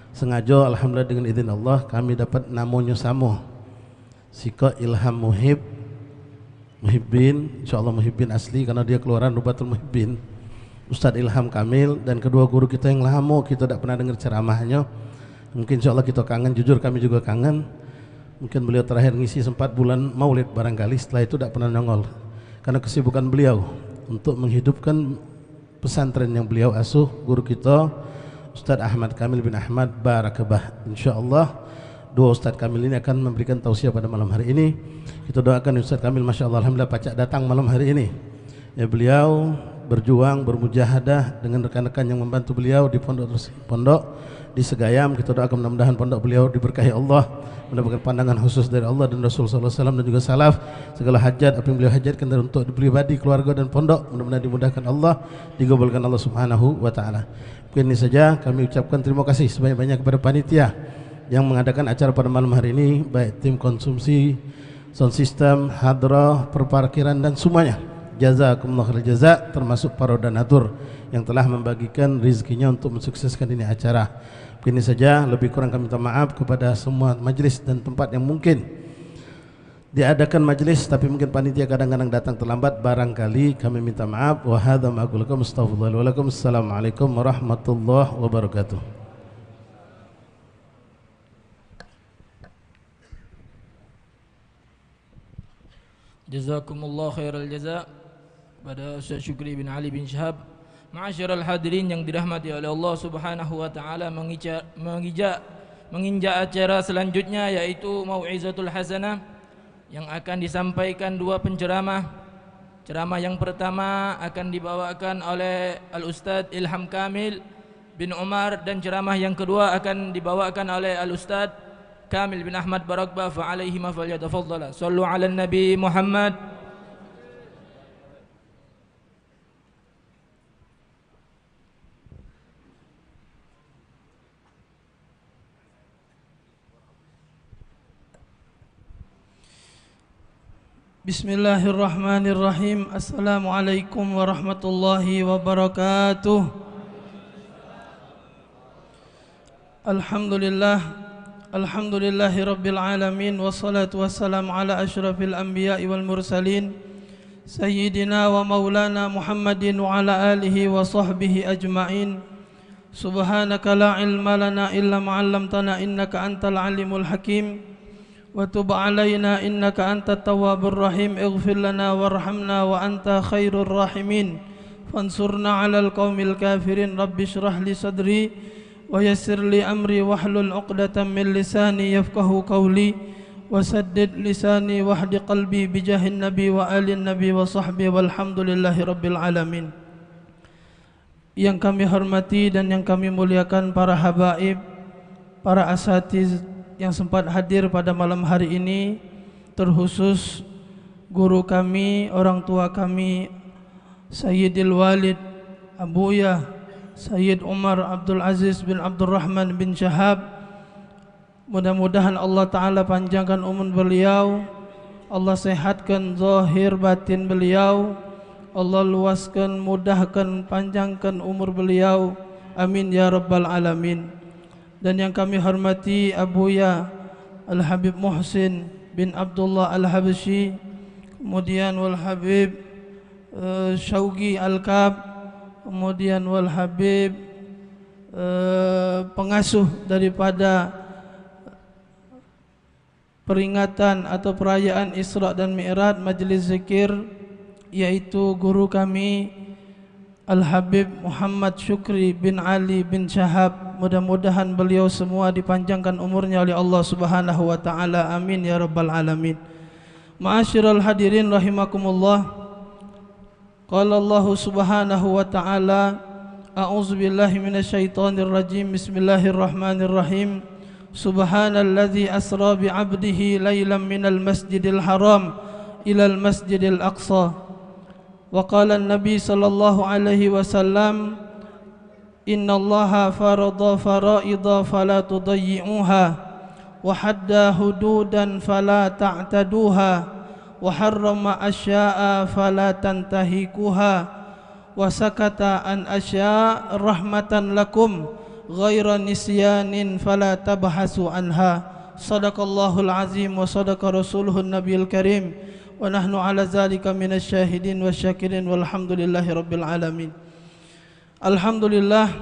Sengaja, alhamdulillah, dengan izin Allah, kami dapat namonyo samo. Siko Ilham Muhib, Muhibbin, insyaallah Muhibbin asli karena dia keluaran Nubatul Muhibbin. Ustaz Ilham Kamil dan kedua guru kita yang lama kita dak pernah dengar ceramahnyo. Mungkin insyaallah kita kangen, jujur kami juga kangen. Mungkin beliau terakhir ngisi sempat bulan Maulid barangkali, setelah itu dak pernah nongol. Karena kesibukan beliau untuk menghidupkan pesantren yang beliau asuh, guru kita Ustaz Ahmad Kamil bin Ahmad Barakabah. Insyaallah dua Ustaz Kamil ini akan memberikan tausiah pada malam hari ini. Kita doakan Ustaz Kamil, masyaallah, alhamdulillah, pacak datang malam hari ini. Ya, beliau berjuang, bermujahadah dengan rekan-rekan yang membantu beliau di pondok, pondok di Segayam. Kita doakan mudah-mudahan pondok beliau diberkahi Allah, mendapatkan pandangan khusus dari Allah dan Rasul sallallahu alaihi wasallam dan juga salaf. Segala hajat apa yang beliau hajatkan dari untuk pribadi, keluarga dan pondok, mudah-mudahan dimudahkan Allah, dikabulkan Allah Subhanahu wa taala. Mungkin ini saja, kami ucapkan terima kasih sebanyak-banyak kepada panitia yang mengadakan acara pada malam hari ini, baik tim konsumsi, sound system, hadrah, perparkiran dan semuanya. Jazakumullah khairul jaza, termasuk para donatur yang telah membagikan rezekinya untuk mensukseskan ini acara. Begini saja, lebih kurang kami minta maaf kepada semua majlis dan tempat yang mungkin diadakan majlis, tapi mungkin panitia kadang-kadang datang terlambat, barangkali kami minta maaf. Wa hadza ma aqulu lakum, astaghfirullah li wa lakum. Assalamualaikum warahmatullahi wabarakatuh. Jazakumullah khairal jaza kepada Ustaz Syukri bin Ali bin Syihab. Ma'asyiral hadirin yang dirahmati oleh Allah Subhanahu wa taala, mengija-, mengija-, menginjak acara selanjutnya, yaitu mau'izatul hasanah yang akan disampaikan dua penceramah. Ceramah yang pertama akan dibawakan oleh Al Ustaz Ilham Kamil bin Umar, dan ceramah yang kedua akan dibawakan oleh Al Ustaz Kamil bin Ahmad Barakbah, fa alaihima falyatafaddala. Sallu ala Nabi Muhammad. Bismillahirrahmanirrahim. Assalamualaikum warahmatullahi wabarakatuh. Alhamdulillah. Alhamdulillahi rabbil alamin, wassalatu wassalamu ala asyrafil anbiya'i wal mursalin, sayyidina wa maulana Muhammadin wa ala alihi wa sahbihi ajma'in. Subhanaka la ilma lana illa ma 'allamtana, innaka antal alimul hakim. Wa tub 'alaina innaka antat tawwabur rahim. Ighfir lana warhamna wa anta khairur rahimin. Fansurna 'alal qaumil kafirin. Rabbi shrah li sadri wa yassir li amri wahlul 'uqdatam min lisani yafqahu qawli. Wa saddid lisani wahdi qalbi bijahin nabi wa alin nabi wa sahbihi, walhamdulillahi rabbil alamin. Yang kami hormati dan yang kami muliakan para habaib, para asatiz yang sempat hadir pada malam hari ini, terkhusus guru kami, orang tua kami, Sayyidil Walid, Abuya Sayyid Umar Abdul Aziz bin Abdurrahman bin Syihab, mudah-mudahan Allah Ta'ala panjangkan umur beliau, Allah sehatkan zahir batin beliau, Allah luaskan, mudahkan, panjangkan umur beliau. Amin ya rabbal alamin. Dan yang kami hormati Abuya Al-Habib Muhsin bin Abdullah Al-Habsyi, kemudian Wal Habib, eh, Syaugi Al-Kab, kemudian Wal Habib, eh, pengasuh daripada peringatan atau perayaan Isra dan Mi'raj, majlis zikir, yaitu guru kami Al-Habib Muhammad Syukri bin Ali bin Syihab. Mudah-mudahan beliau semua dipanjangkan umurnya oleh Allah Subhanahu wa taala. Amin ya rabbal alamin. Ma'asyiral hadirin rahimakumullah. Qala Allahu subhanahu wa ta'ala, a'udzu billahi minasy syaithanir rajim. Bismillahirrahmanirrahim. Subhanalladzi asra bi 'abdihi lailan minal masjidil haram ilal masjidil aqsa. Wa qala an-nabi sallallahu alaihi wasallam, innallaha farada faraida fala tudayyi'uha, wa hadda hududan fala ta'taduha, wa harrama asya'a fala tantahikuha, wa sakata an asya' rahmatan lakum ghaira nisyanin fala tabhasu anha. Sadaqallahul azim wa sadaqa rasuluhun nabiyul karim, wa nahnu ala zalika minasy syahidin wasyakirin, walhamdulillahi rabbil alamin. Alhamdulillah,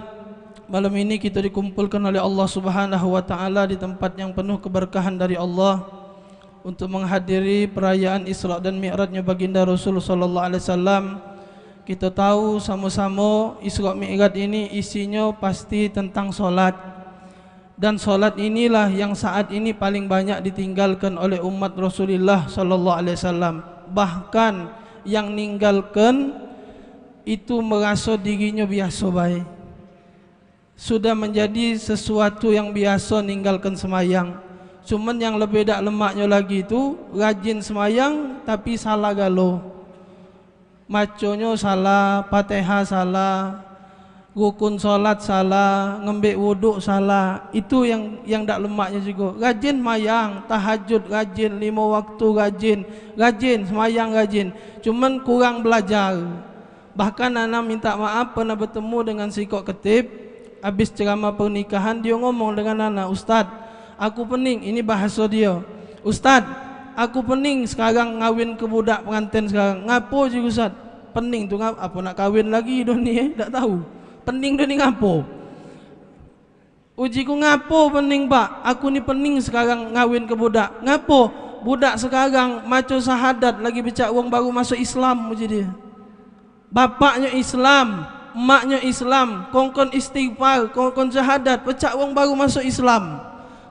malam ini kita dikumpulkan oleh Allah Subhanahu wa taala di tempat yang penuh keberkahan dari Allah untuk menghadiri perayaan Isra dan Mi'rajnya Baginda Rasul sallallahu alaihi wasallam. Kita tahu sama-sama Isra Mi'raj ini isinyo pasti tentang solat. Dan solat inilah yang saat ini paling banyak ditinggalkan oleh umat Rasulullah sallallahu alaihi wasallam. Bahkan yang ninggalkan itu meraso dirinyo biaso bae. Sudah menjadi sesuatu yang biaso ninggalkan semayang. Cuman yang lebih dak lemaknyo lagi tu rajin semayang tapi salah galo. Maconyo salah, Fatihah salah, Rukun salat salah, ngembek wuduk salah, itu yang, yang dak lemaknyo jugo. Rajin semayang, tahajud rajin, limo waktu rajin, rajin semayang rajin. Cuman kurang belajar. Bahkan ana minta maaf pernah betemu dengan sikok ketip, abis ceramah pernikahan dio ngomong dengan ana, "Ustaz, aku pening," ini bahaso dio. "Ustaz, aku pening sekarang ngawin ke budak penganten sekarang." "Ngapo ji Ustaz?" "Pening tu ngap-, apo nak kawin lagi dah ni, eh? Dak tahu. Pening dah ni ngapo?" Ujiku, "Ngapo pening, Pak?" "Aku ni pening sekarang ngawin ke budak." "Ngapo?" "Budak sekarang maco syahadat lagi becak wong baru masuk Islam," uji dia. Bapaknyo Islam, emaknyo Islam, kongkon istighfar, kongkon syahadat, becak wong baru masuk Islam.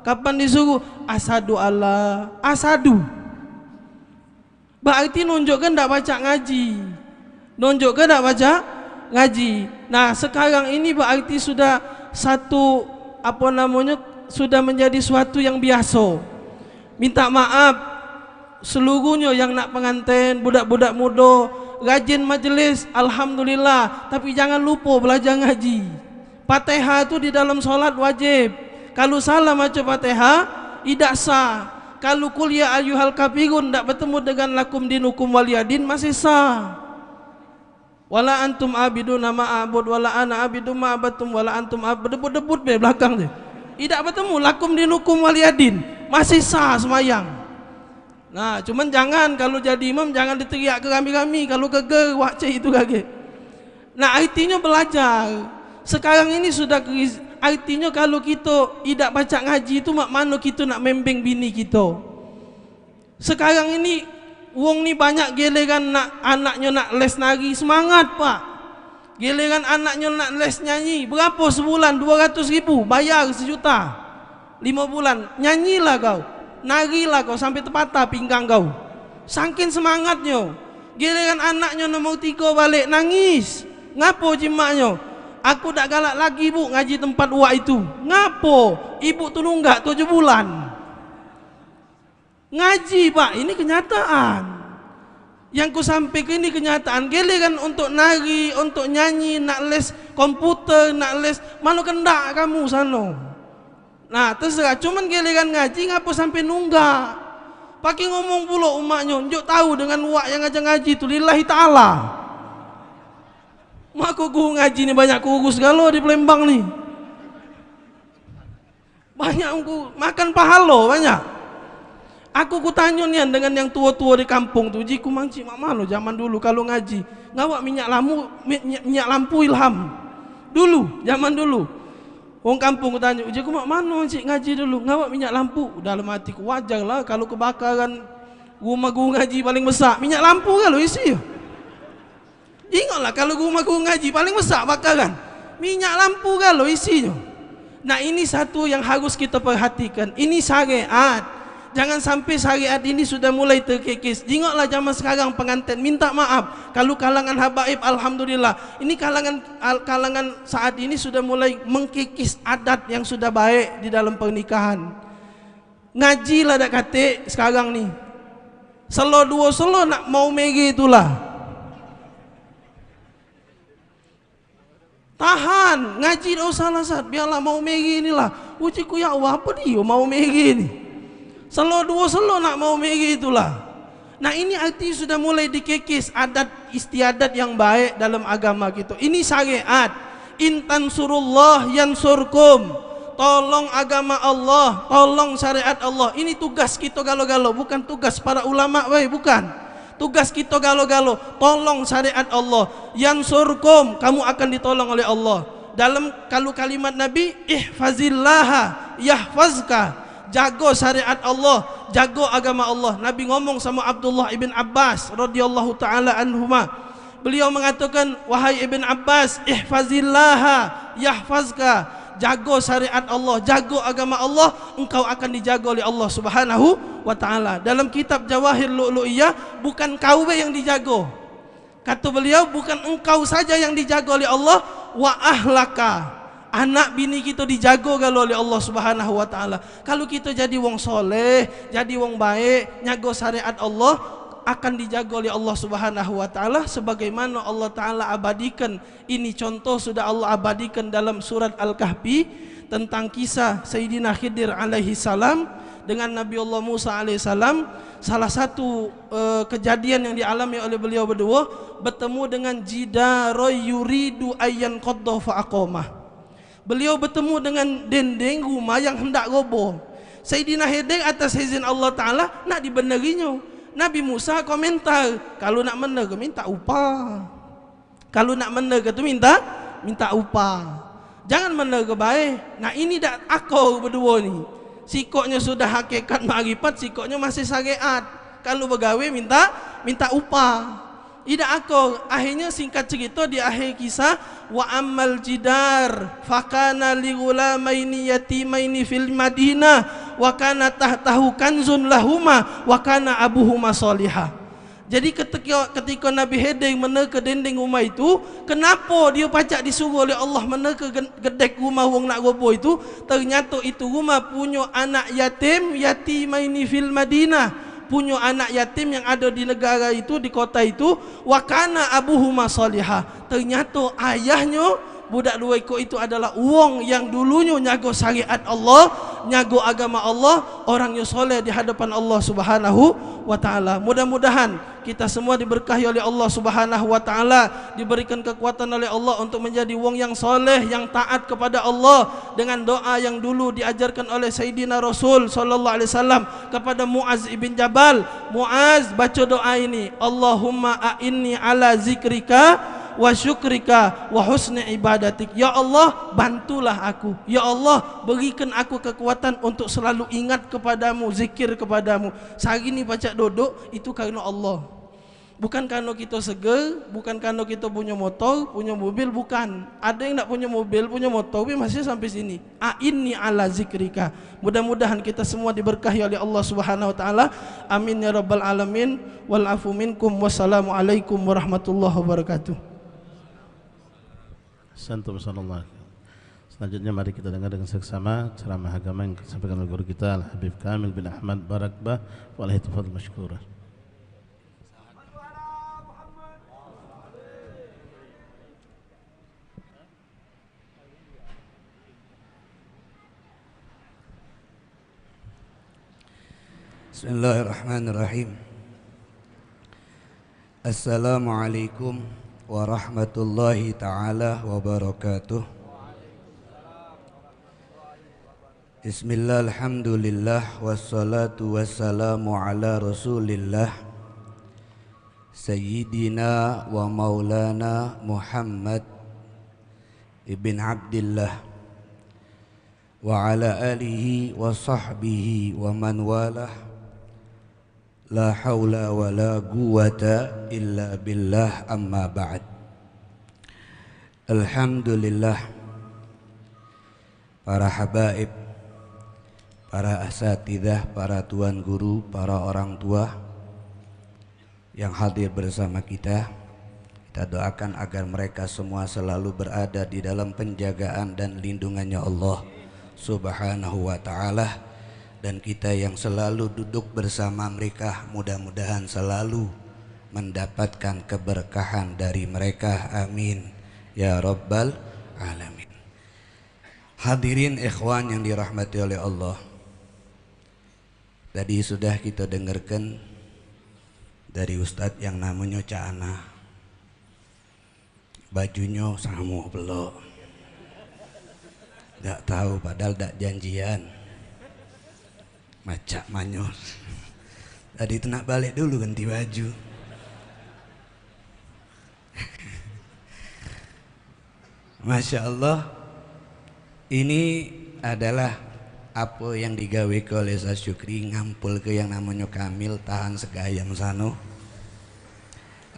Kapan disuruh? "Asadu Allah, asadu." Berarti nunjuk ke ndak pacak ngaji. Nunjuk ke ndak pacak ngaji. Nah, sekarang ini berarti sudah satu, apa namanya, sudah menjadi suatu yang biasa. Minta maaf, seluruhnyo yang nak penganten, budak-budak mudo, rajin majelis, alhamdulillah, tapi jangan lupo belajar ngaji. Fatihah tu di dalam solat wajib. Kalu salah maco Fatihah, idak sah. Kalu kul ya ayyuhal kafirun dak betemu dengan lakum dinukum waliyadin, masih sah. "Wala antum abiduna ma a'bud, wala ana abidum ma abattum, wala antum ab-," bedebut-debut be belakang tu. Idak betemu lakum dinukum waliyadin, masih sah semayang. Nah, cuman jangan, kalu jadi imam jangan diteriak ke rami-rami, kalu geger wak cek itu kagek. Nah, artinyo belajar. Sekarang ini sudah krisis. Artinyo kalu kito idak pacak ngaji tu, mak mano kito nak membeng bini kito? Sekarang ini wong ni banyak geleran nak, anaknyo nak les nari, semangat, Pak. Geleran anaknyo nak les nyanyi, berapo sebulan? Duo ratus ribu, bayar sejuta. Limo bulan, nyanyilah kau, narilah kau sampai tepatah pinggang kau. Sangkin semangatnyo, giliran anaknyo nomor tigo balek nangis. Ngapo jimaknyo? "Aku dak galak lagi, Bu, ngaji tempat uwak itu." Ngapo? Ibu tu nunggak tujuh bulan. Ngaji, Pak, ini kenyataan. Yang ku sampaikan ini kenyataan. Giliran untuk nari, untuk nyanyi, nak les komputer, nak les, mano kendak kamu sano. Nah, terserah. Cuman giliran ngaji, ngapo sampai nunggak? Pake ngomong pulo umaknyo, "Njuk tahu dengan uwak yang ngajar ngaji tu lillahi ta'ala." Mako guru ngaji ni banyak kurus galo di Palembang ni. Banyak ku makan pahalo, banyak. Aku ku tanyo nian dengan yang tuo-tuo di kampung tu, "Ji, ku mancik mak mano zaman dulu kalu ngaji? Ngawak minyak lamu, mi-, minyak, minyak lampu, Ilham. Dulu, zaman dulu." Wong kampung ku tanyo, "Ji, ku mak mano mancik ngaji dulu? Ngawak minyak lampu." Dalam ati ku, "Wajar lah kalu kebakaran rumah guru ngaji paling besak, minyak lampu kalu isi." Jingoklah kalu rumah guru ngaji paling besak bakaran. Minyak lampu galo isinyo. Nah, ini satu yang harus kita perhatikan. Ini syariat. Jangan sampai syariat ini sudah mulai terkikis. Jingoklah zaman sekarang pengantin minta maaf. Kalu kalangan habaib, alhamdulillah. Ini kalangan, al-, kalangan saat ini sudah mulai mengkikis adat yang sudah baik di dalam pernikahan. Ngaji lah dak katek sekarang ni. Selo duo selo nak mau mege itulah. Tahan, ngaji dak usah lah, Sat. Biarlah mau mege inilah. Ujiku, "Ya Allah, apo dio mau mege ni?" Selo duo selo nak mau mege itulah. Nah, ini arti sudah mulai dikikis adat istiadat yang baik dalam agama kito. Ini syariat. "In tansurullah yansurkum." Tolong agama Allah, tolong syariat Allah. Ini tugas kito galo-galo, bukan tugas para ulama bae, bukan. Tugas kito galo-galo, tolong syariat Allah. "Yansurkum," kamu akan ditolong oleh Allah. Dalam kalu kalimat Nabi, "Ihfazillaha yahfazka." Jago syariat Allah, jago agama Allah. Nabi ngomong sama Abdullah ibn Abbas radhiyallahu taala anhuma. Beliau mengatakan, "Wahai Ibn Abbas, ihfazillaha yahfazka." Jago syariat Allah, jago agama Allah, engkau akan dijago oleh Allah Subhanahu wa taala. Dalam kitab Jawahir Lu'lu'iyah, bukan kau be yang dijago. Kata beliau, bukan engkau saja yang dijago oleh Allah, "Wa ahlaka." Anak bini kito dijago galo oleh Allah Subhanahu wa taala. Kalu kito jadi wong soleh, jadi wong baik, nyago syariat Allah, akan dijago oleh Allah Subhanahu wa taala, sebagaimana Allah taala abadikan. Ini contoh sudah Allah abadikan dalam surat Al-Kahfi tentang kisah Sayyidina Khidir alaihi salam dengan Nabi Allah Musa alaihi salam. Salah satu, eh, kejadian yang dialami oleh beliau berdua, bertemu dengan jidaro yuridu ayyan qadda fa aqamah. Beliau bertemu dengan dinding rumah yang hendak roboh. Sayyidina Khidir atas izin Allah Ta'ala nak dibenerinyo. Nabi Musa komentar, "Kalu nak bener ke minta upah. Kalu nak bener ke tu minta, minta upah. Jangan bener ke bae." Nah, ini dak akor beduo ni. Sikoknyo sudah hakikat makrifat, sikoknyo masih syariat. Kalu begawe minta, minta upah. Idak akor. Akhirnyo singkat cerito di akhir kisah, "Wa ammal jidar fakana li ghulamaini yatimaini fil Madinah wa kana tahtahu kanzun lahuma wa kana abuhuma shaliha." Jadi ketika, ketika Nabi Khidir meneka dinding rumah itu, kenapo dio pacak disuruh oleh Allah meneka gen-, gedek rumah wong nak roboh itu? Ternyato itu rumah punyo anak yatim, yatimaini fil Madinah, punyo anak yatim yang ado di negara itu, di kota itu, wa kana abuhuma shaliha. Ternyato ayahnyo budak duo ikok itu adalah wong yang dulunyo nyago syariat Allah, nyago agama Allah, orangnyo soleh di hadapan Allah Subhanahu wa taala. Mudah-mudahan kita semua diberkahi oleh Allah Subhanahu wa taala, diberikan kekuatan oleh Allah untuk menjadi wong yang soleh, yang taat kepada Allah, dengan doa yang dulu diajarkan oleh Sayyidina Rasul sallallahu alaihi wasallam kepada Muaz ibn Jabal. "Muaz, baca doa ini, Allahumma a'inni ala zikrika wa syukrika wa husni ibadatik." Ya Allah, bantulah aku. Ya Allah, berikan aku kekuatan untuk selalu ingat kepadamu, zikir kepadamu. Sehari ni pacak duduk, itu karena Allah. Bukan karena kita seger, bukan karena kita punya motor, punya mobil, bukan. Ada yang nak punya mobil, punya motor, tapi masih sampai sini. A'inni ala zikrika. Mudah-mudahan kita semua diberkahi oleh Allah Subhanahu wa taala. Amin ya rabbal alamin. Wal afu minkum. Wassalamualaikum warahmatullahi wabarakatuh. Santum sallallahu. Selanjutnya mari kita dengar dengan seksama ceramah agama yang disampaikan oleh guru kita Al Habib Kamil bin Ahmad Barakbah. Walaihi tafadhal masykuran. Bismillahirrahmanirrahim. Assalamualaikum warahmatullahi taala wabarakatuh. Bismillah, alhamdulillah, wassalatu wassalamu ala rasulillah, sayyidina wa maulana Muhammad ibn Abdillah, wa ala alihi wa sahbihi wa man walah. La haula wa la quwwata illa billah, amma ba'd. Alhamdulillah, para habaib, para asatidah, para tuan guru, para orang tua yang hadir bersama kita, kita doakan agar mereka semua selalu berada di dalam penjagaan dan lindungannya Allah Subhanahu wa taala, dan kita yang selalu duduk bersama mereka mudah-mudahan selalu mendapatkan keberkahan dari mereka. Amin ya rabbal alamin. Hadirin ikhwan yang dirahmati oleh Allah, tadi sudah kita dengarkan dari ustaz yang namanya Cak Ana. Bajunyo samo pelok. Dak tahu, padahal dak janjian. Macak manyos. Tadi tu nak balik dulu ganti baju. Masya Allah. Ini adalah apa yang digaweke oleh Ustaz Syukri, ngampulke yang namonyo Kamil, tahan segayam sano.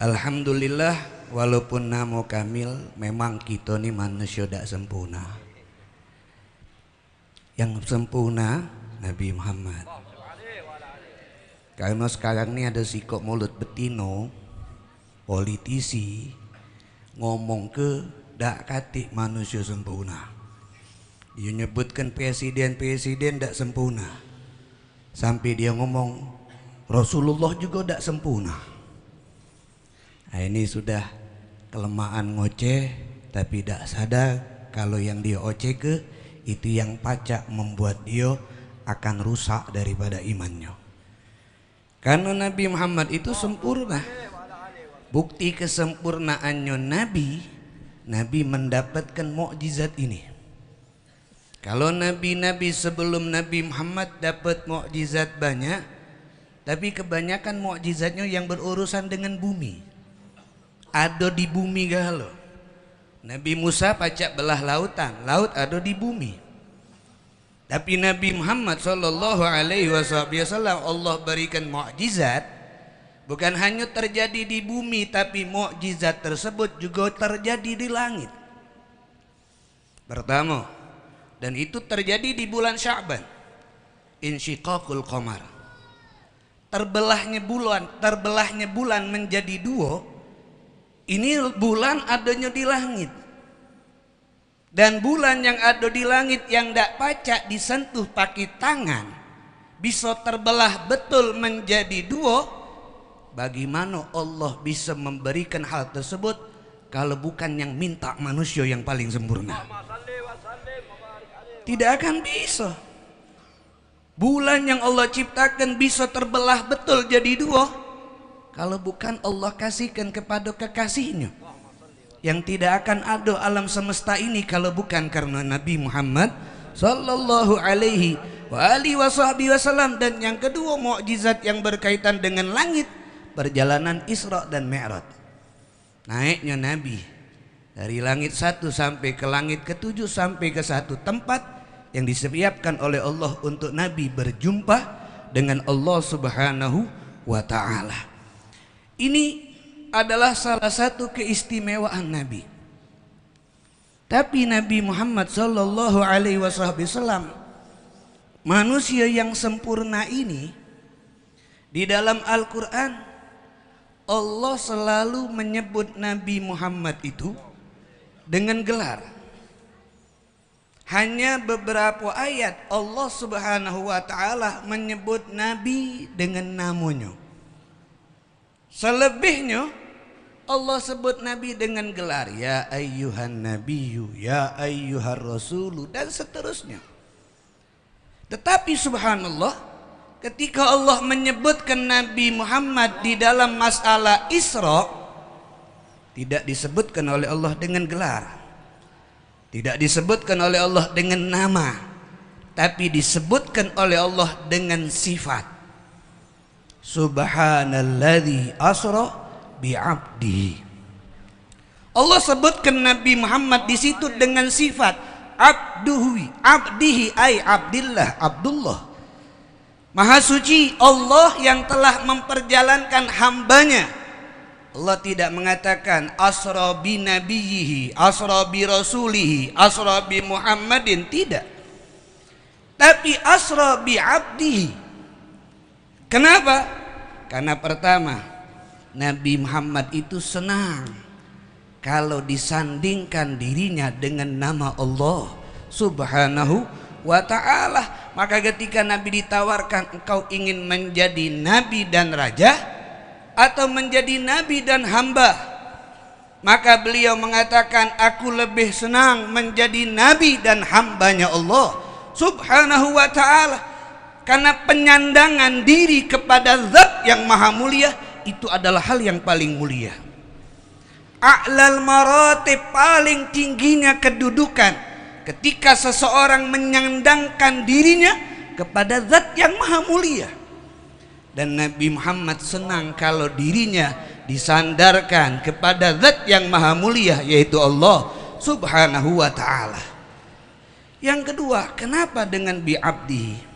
Alhamdulillah, walaupun namo Kamil, memang kito ni manusio dak sempurna. Yang sempurna Nabi Muhammad. Karena sekarang ni ada sikok mulut betino, politisi, ngomong ke dak katik manusia sempurna. Dia nyebutkan presiden-presiden dak sempurna. Sampai dia ngomong, Rasulullah juga dak sempurna. Nah, ini sudah kelamaan ngoceh, tapi dak sadar kalau yang dia oceh ke itu yang pacak membuat dia akan rusak daripada imannya. Karena Nabi Muhammad itu sempurna. Bukti kesempurnaannya Nabi, Nabi mendapatkan mukjizat ini. Kalau nabi-nabi sebelum Nabi Muhammad dapat mukjizat banyak, tapi kebanyakan mukjizatnya yang berurusan dengan bumi. Ada di bumi galo. Nabi Musa pacak belah lautan, laut ada di bumi. Tapi Nabi Muhammad sallallahu alaihi wasallam Allah berikan mukjizat bukan hanya terjadi di bumi, tapi mukjizat tersebut juga terjadi di langit. Pertama, dan itu terjadi di bulan Sya'ban. Insyiqaqul qamar. Terbelahnya bulan, terbelahnya bulan menjadi dua. Ini bulan adanya di langit. Dan bulan yang ada di langit yang dak pacak disentuh pakai tangan, bisa terbelah betul menjadi dua. Bagaimana Allah bisa memberikan hal tersebut kalau bukan yang minta manusia yang paling sempurna? Tidak akan bisa. Bulan yang Allah ciptakan bisa terbelah betul jadi dua kalau bukan Allah kasihkan kepada kekasihnya. Yang tidak akan ada alam semesta ini kalau bukan karena Nabi Muhammad sallallahu alaihi wa alihi wa sahbihi wasallam. Dan yang kedua, mukjizat yang berkaitan dengan langit, perjalanan Isra dan Mi'raj. Naiknya Nabi dari langit satu sampai ke langit ketujuh, sampai ke satu tempat yang disiapkan oleh Allah untuk Nabi berjumpa dengan Allah Subhanahu wa Ta'ala. Ini adalah salah satu keistimewaan Nabi. Tapi Nabi Muhammad sallallahu alaihi wasallam, manusia yang sempurna ini, di dalam Al-Quran, Allah selalu menyebut Nabi Muhammad itu dengan gelar. Hanya beberapa ayat Allah Subhanahu wa Ta'ala menyebut Nabi dengan namanya. Selebihnya, Allah sebut Nabi dengan gelar, "Ya ayyuhan nabiyyu, ya ayyuhar rasulu," dan seterusnya. Tetapi subhanallah, ketika Allah menyebutkan Nabi Muhammad di dalam masalah Isra, tidak disebutkan oleh Allah dengan gelar. Tidak disebutkan oleh Allah dengan nama, tapi disebutkan oleh Allah dengan sifat. "Subhanalladzi asra bi'abdihi." Allah sebutkan Nabi Muhammad di situ dengan sifat abduhu, abdihi, ai Abdillah, Abdullah. Maha suci Allah yang telah memperjalankan hambanya. Allah tidak mengatakan asra bi nabiyyihi, asra bi rasulihi, asra bi Muhammadin, tidak. Tapi asra bi abdihi. Kenapa? Karena pertama, Nabi Muhammad itu senang kalau disandingkan dirinya dengan nama Allah Subhanahu wa Ta'ala. Maka, ketika Nabi ditawarkan, "Engkau ingin menjadi nabi dan raja, atau menjadi nabi dan hamba?" Maka beliau mengatakan, "Aku lebih senang menjadi nabi dan hambanya Allah Subhanahu wa Ta'ala." Karena penyandangan diri kepada zat yang maha mulia itu adalah hal yang paling mulia. A'lal maratib, paling tingginya kedudukan ketika seseorang menyandangkan dirinya kepada zat yang maha mulia. Dan Nabi Muhammad senang kalau dirinya disandarkan kepada zat yang maha mulia, yaitu Allah Subhanahu wa Ta'ala. Yang kedua, kenapa dengan bi abdihi?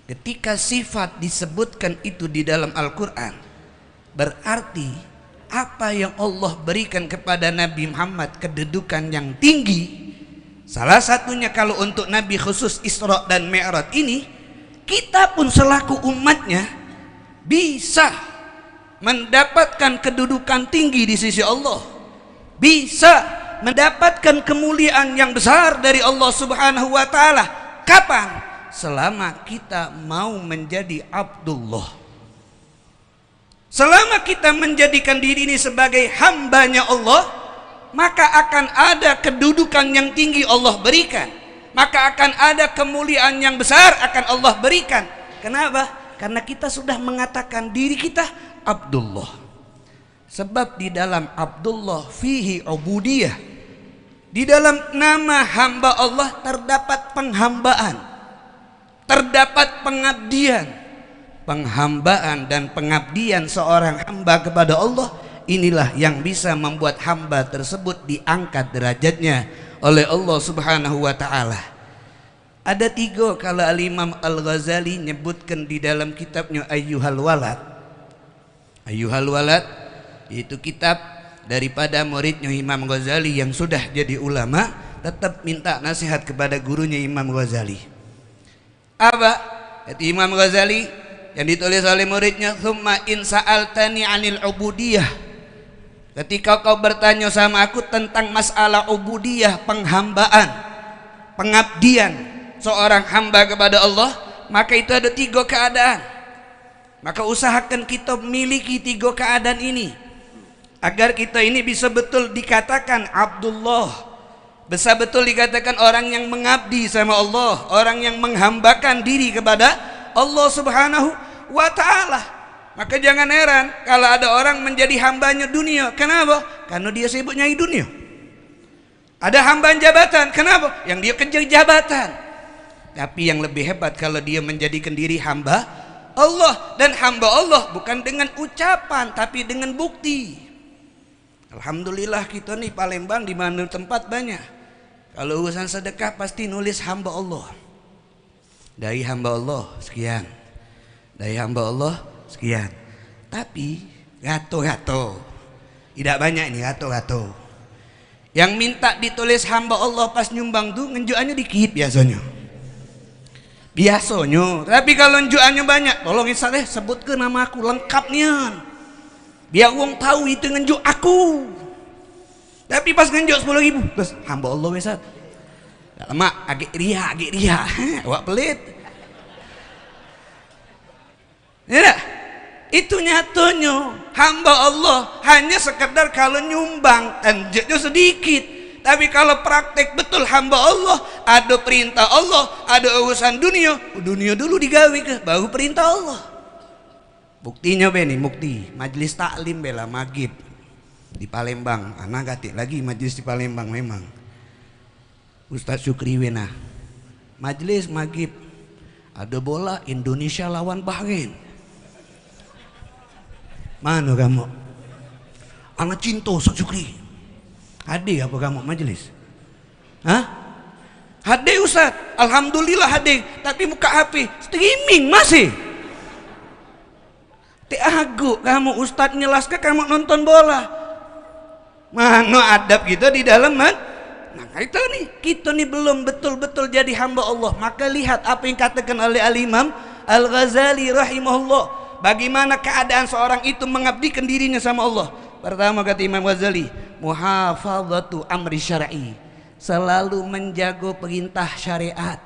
Ketika sifat disebutkan itu di dalam Al-Quran, berarti apa yang Allah berikan kepada Nabi Muhammad kedudukan yang tinggi. Salah satunya, kalau untuk Nabi khusus Isra dan Mi'raj ini, kita pun selaku umatnya bisa mendapatkan kedudukan tinggi di sisi Allah, bisa mendapatkan kemuliaan yang besar dari Allah Subhanahu wa Ta'ala. Kapan? Selama kita mau menjadi Abdullah. Selama kita menjadikan diri ini sebagai hambanya Allah, maka akan ada kedudukan yang tinggi Allah berikan. Maka akan ada kemuliaan yang besar akan Allah berikan. Kenapa? Karena kita sudah mengatakan diri kita Abdullah. Sebab di dalam Abdullah fihi ubudiyah. Di dalam nama hamba Allah terdapat penghambaan. Terdapat pengabdian. Penghambaan dan pengabdian seorang hamba kepada Allah, inilah yang bisa membuat hamba tersebut diangkat derajatnya oleh Allah Subhanahu wa Ta'ala. Ada tiga kalau Al-Imam Al-Ghazali nyebutkan di dalam kitabnya Ayyuhal Walad. Ayyuhal Walad, yaitu kitab daripada muridnya Imam Ghazali yang sudah jadi ulama, tetap minta nasihat kepada gurunya Imam Ghazali. Apa? Kata Imam Ghazali yang ditulis oleh muridnya, "Tsumma in sa'altani 'anil ubudiyah." Ketika kau bertanya sama aku tentang masalah ubudiyah, penghambaan, pengabdian seorang hamba kepada Allah, maka itu ada tiga keadaan. Maka usahakan kita miliki tiga keadaan ini, agar kita ini bisa betul dikatakan Abdullah. Bisa betul dikatakan orang yang mengabdi sama Allah, orang yang menghambakan diri kepada Allah Subhanahu wa Ta'ala. Maka jangan heran kalau ada orang menjadi hambanya dunia. Kenapa? Karena dia sibuk nyari dunia. Ada hambaan jabatan. Kenapa? Yang dia kejar jabatan. Tapi yang lebih hebat kalau dia menjadikan diri hamba Allah. Dan hamba Allah bukan dengan ucapan, tapi dengan bukti. Alhamdulillah, kita ni Palembang, di mana tempat banyak. Kalau urusan sedekah pasti nulis hamba Allah. Dari hamba Allah sekian. Dari hamba Allah sekian. Tapi rato-rato. Tidak banyak ini, rato-rato. Yang minta ditulis hamba Allah pas nyumbang tu ngenjukannya dikit biasanya. Biasanya. Tapi kalau ngenjukannya banyak, tolong Ustaz eh, sebut ke nama aku lengkap nian. Biar wong tahu itu ngenjuk aku. Tapi pas ngenjuk sepuluh ribu, terus hamba Allah Ustaz. Dak lemak, agak riak, agak riak. Awak pelit. Ya dak? Itu nyatonyo hamba Allah hanya sekedar kalau nyumbang, enjeknyo sedikit. Tapi kalau praktek betul hamba Allah, ada perintah Allah, ada urusan dunia, dunia dulu digawe ke, baru perintah Allah. Buktinyo be ni, bukti. Majlis taklim be la maghrib di Palembang. Ana katik lagi majlis di Palembang memang. Ustaz Syukri wena. Majlis maghrib. Ada bola Indonesia lawan Bahrain. Mano kamu? Ana cinta Ustaz Syukri. Hadir apa kamu majlis? Hah? Hadir Ustaz. Alhamdulillah hadir. Tapi buka H P, streaming masih. Te aguk kamu ustaz nyelas ke kamu nonton bola. Mano adab kita di dalam man? Nah, itu ni, kita ni belum betul-betul jadi hamba Allah. Maka lihat apa yang katakan oleh Al-Imam Al-Ghazali rahimahullah. Bagaimana keadaan seorang itu mengabdikan dirinya sama Allah. Pertama kata Imam Ghazali, muhafazatu amri syar'i. Selalu menjaga perintah syariat.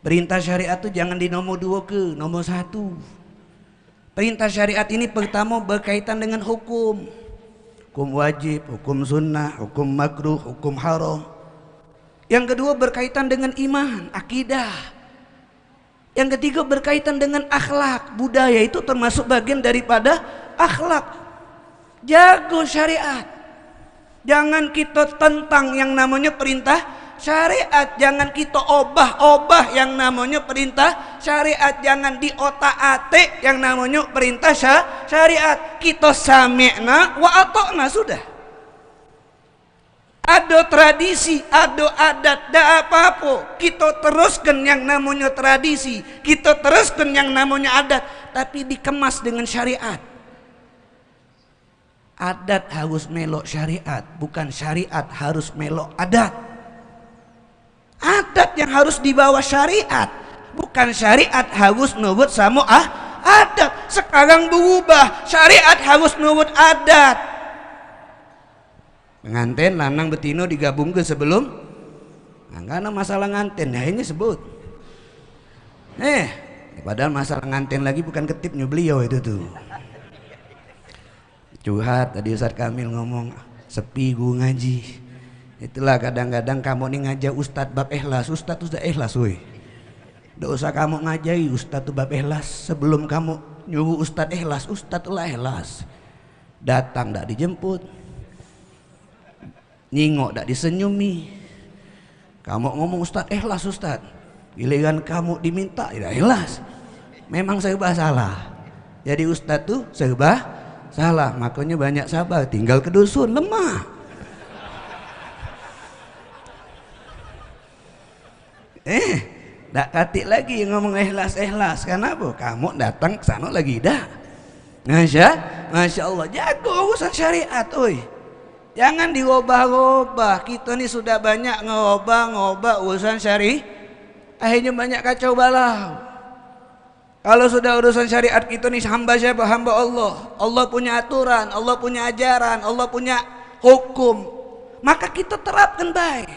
Perintah syariat tu jangan di nomor dua ke, nomor satu. Perintah syariat ini pertama berkaitan dengan hukum. Hukum wajib, hukum sunnah, hukum makruh, hukum haram. Yang kedua berkaitan dengan iman, akidah. Yang ketiga berkaitan dengan akhlak. Budaya itu termasuk bagian daripada akhlak. Jago syariat. Jangan kita tentang yang namanya perintah syariat. Jangan kita obah-obah yang namanya perintah syariat. Jangan diotak-atik yang namanya perintah sya-, syariat. Kita sami'na wa atokna sudah. Ada tradisi, ada adat, dak apa-apa. Kita teruskan yang namanya tradisi, kita teruskan yang namanya adat, tapi dikemas dengan syariat. Adat harus melok syariat, bukan syariat harus melok adat. Adat yang harus dibawa syariat, bukan syariat harus nurut sama ah, adat. Sekarang berubah, syariat harus nurut adat. Penganten lanang betino digabungke sebelum. Nah, karena masalah nganten, nah ini sebut. Eh, Padahal masalah nganten lagi bukan ketipnyo beliau itu tu. Curhat tadi Ustaz Kamil ngomong, sepi guru ngaji. Itulah kadang-kadang kamu ni ngajar ustaz bab ikhlas, ustaz tu dak ikhlas, woi. Dak usah kamu ngajari ustaz tu bab ikhlas, sebelum kamu nyuruh ustaz ikhlas, ustaz tu lah ikhlas. Datang dak dijemput. Nyingok dak disenyumi. Kamu ngomong, "Ustaz, ikhlas, Ustaz." Giliran kamu diminta, tidak ikhlas. Memang serba salah. Jadi ustaz tu serba salah. Makanya banyak sabar, tinggal ke dusun, lemah. Eh, dak katik lagi ngomong ikhlas-ikhlas. Kenapa? Kamu datang ke sana lagi dah. Masya, Masya Allah, jago urusan syariat, oi. Jangan dirobah-robah. Kita ni sudah banyak ngerobah-ngobah urusan syari-, akhirnya banyak kacau balau. Kalau sudah urusan syariat kita ni hamba siapa? Hamba Allah. Allah punya aturan, Allah punya ajaran, Allah punya hukum. Maka kita terapkan baik.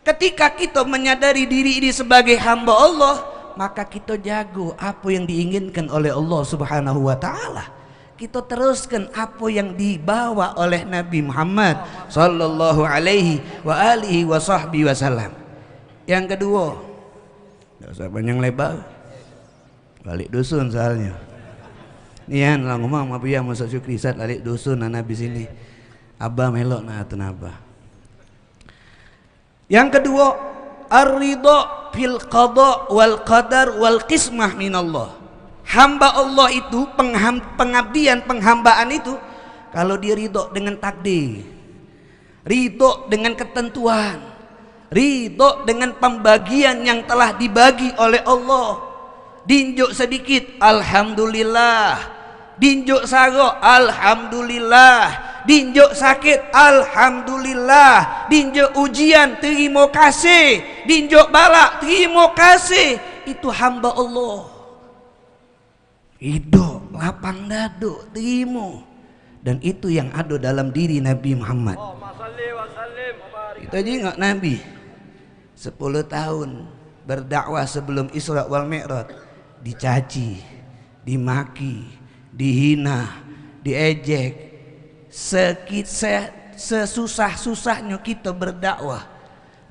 Ketika kita menyadari diri ini sebagai hamba Allah, maka kita jago apa yang diinginkan oleh Allah Subhanahu wa taala. Kita teruskan apa yang dibawa oleh Nabi Muhammad sallallahu alaihi wa alihi wa sahbihi wasallam. Yang kedua, dak usah panjang lebar. Balik dusun soalnya. Nian lah ngomong sama Buya Musa Syukri, "Sat, balik dusun, nah, habis ini. Abah melok, nah, tu, nah, Abah." Yang kedua, ar-ridha fil qada wal qadar wal qismah minallah. Hamba Allah itu, pengham-, pengabdian, penghambaan itu, kalau dia ridho dengan takdir, ridho dengan ketentuan, ridho dengan pembagian yang telah dibagi oleh Allah. Dinjuk sedikit, alhamdulillah. Dinjuk sarok, alhamdulillah. Dinjuk sakit, alhamdulillah. Dinjuk ujian, terima kasih. Dinjuk balak, terima kasih. Itu hamba Allah. Ridho, lapang dado, terimo. Dan itu yang ada dalam diri Nabi Muhammad. Kita jingok Nabi sepuluh tahun berdakwah sebelum Isra wal Mi'raj, dicaci, dimaki, dihina, diejek. Sekit-, se-, sesusah-susahnyo kita berdakwah,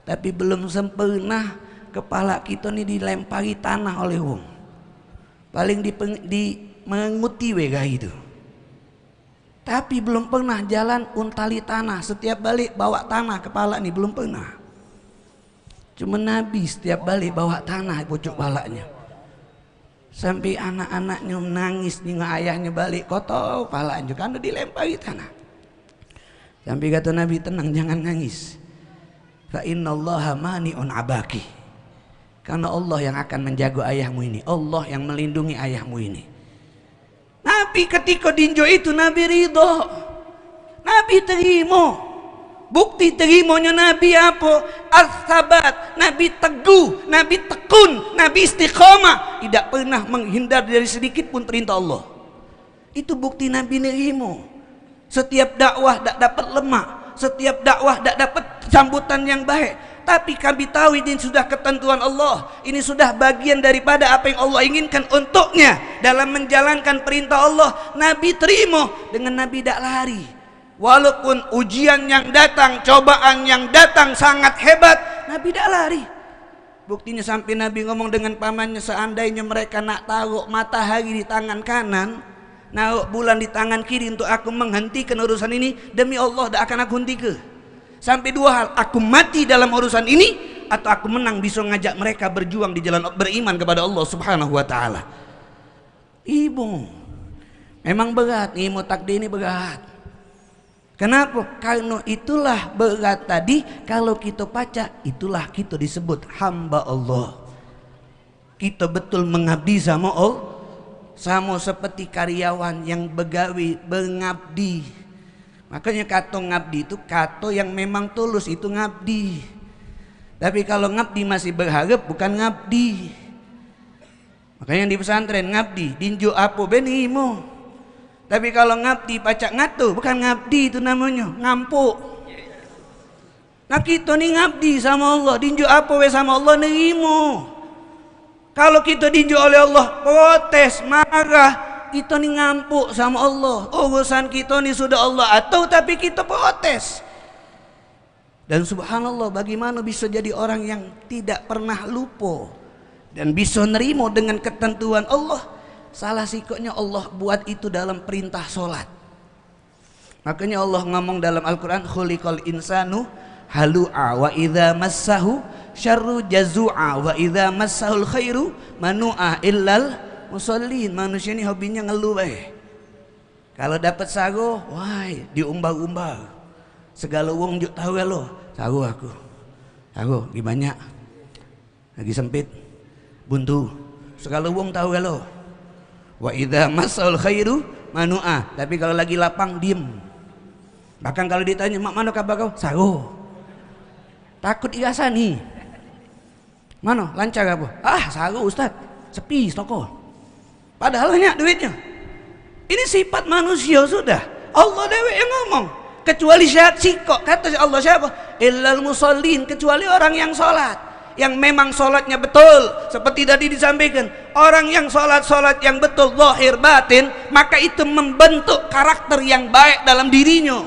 tapi belum sempurna kepala kita ni dilempari tanah oleh wong. Paling dipeng-, di menguti we gai tu. Tapi belum pernah jalan untali tanah. Setiap balik bawa tanah kepala ni, belum pernah. Cuma Nabi setiap balik bawa tanah pucuk palaknya. Sampai anak-anaknya menangis nengok ayahnya balik kotor palaknya karena dilempari tanah. Sampai kata Nabi, "Tenang, jangan nangis. Fa innallaha mani'un abaki." Karena Allah yang akan menjaga ayahmu ini, Allah yang melindungi ayahmu ini. Nabi ketika dinjo itu, Nabi ridho. Nabi terimo. Bukti terimonyo Nabi apo? As-sabat. Nabi teguh, Nabi tekun, Nabi istiqamah. Tidak pernah menghindar dari sedikit pun perintah Allah. Itu bukti Nabi nerimo. Setiap dakwah dak dapat lemak, setiap dakwah dak dapat sambutan yang baik. Tapi kami tahu ini sudah ketentuan Allah. Ini sudah bagian daripada apa yang Allah inginkan untuknya dalam menjalankan perintah Allah. Nabi terimo dengan Nabi dak lari. Walaupun ujian yang datang, cobaan yang datang sangat hebat, Nabi dak lari. Buktinya sampai Nabi ngomong dengan pamannya, "Seandainya mereka nak taruh matahari di tangan kanan, naruh bulan di tangan kiri untuk aku menghentikan urusan ini, demi Allah dak akan aku hentike. Sampai dua hal, aku mati dalam urusan ini, atau aku menang bisa ngajak mereka berjuang di jalan beriman kepada Allah Subhanahu wa Ta'ala." Ibu, memang berat, ngimo takdir ini berat. Kenapa? Karena itulah berat tadi, kalau kita pacak, itulah kita disebut hamba Allah. Kita betul mengabdi sama Allah, sama seperti karyawan yang begawe, mengabdi. Makanya kata ngabdi itu kata yang memang tulus, itu ngabdi. Tapi kalau ngabdi masih berharap, bukan ngabdi. Makanya di pesantren ngabdi, dinjuk apo be nerimo. Tapi kalau ngabdi pacak ngatur, bukan ngabdi itu namonyo, ngampuk. Nah, kita ni ngabdi sama Allah, dinjuk apo be sama Allah nerimo. Kalau kita diinjuk oleh Allah, protes, marah, kita ni ngampuk sama Allah. Urusan kita ni sudah Allah atur, tapi kita protes. Dan subhanallah, bagaimana bisa jadi orang yang tidak pernah lupa dan bisa nerima dengan ketentuan Allah? Salah sikoknya Allah buat itu dalam perintah solat. Makanya Allah ngomong dalam Al-Quran, "Khuliqal insanu halu'a wa idza massahu syarru jazu'a wa idza massahul khairu manu'a illal musallin." Manusia ni hobinya ngeluh bae. Kalau dapat sago, wai, diumbar-umbar. Segala wong juk tahu galo, "Sago aku. Sago, gi banyak." Lagi sempit, buntu. Segala wong tahu galo. Wa idza massal khairu manu'a. Tapi kalau lagi lapang, diem. Bahkan kalau ditanya, "Mak, mano kabar kau?" "Sago." Takut dirasani. "Mano, lancar apa?" "Ah, sago, Ustaz. Sepi toko." Padahal banyak duitnya. Ini sifat manusia sudah. Allah dewek yang ngomong. Kecuali syarat sikok, kata Allah siapa? "Illal musallin," kecuali orang yang sholat. Yang memang sholatnya betul. Seperti tadi disampaikan, orang yang sholat, sholat yang betul, zahir batin, maka itu membentuk karakter yang baik dalam dirinya.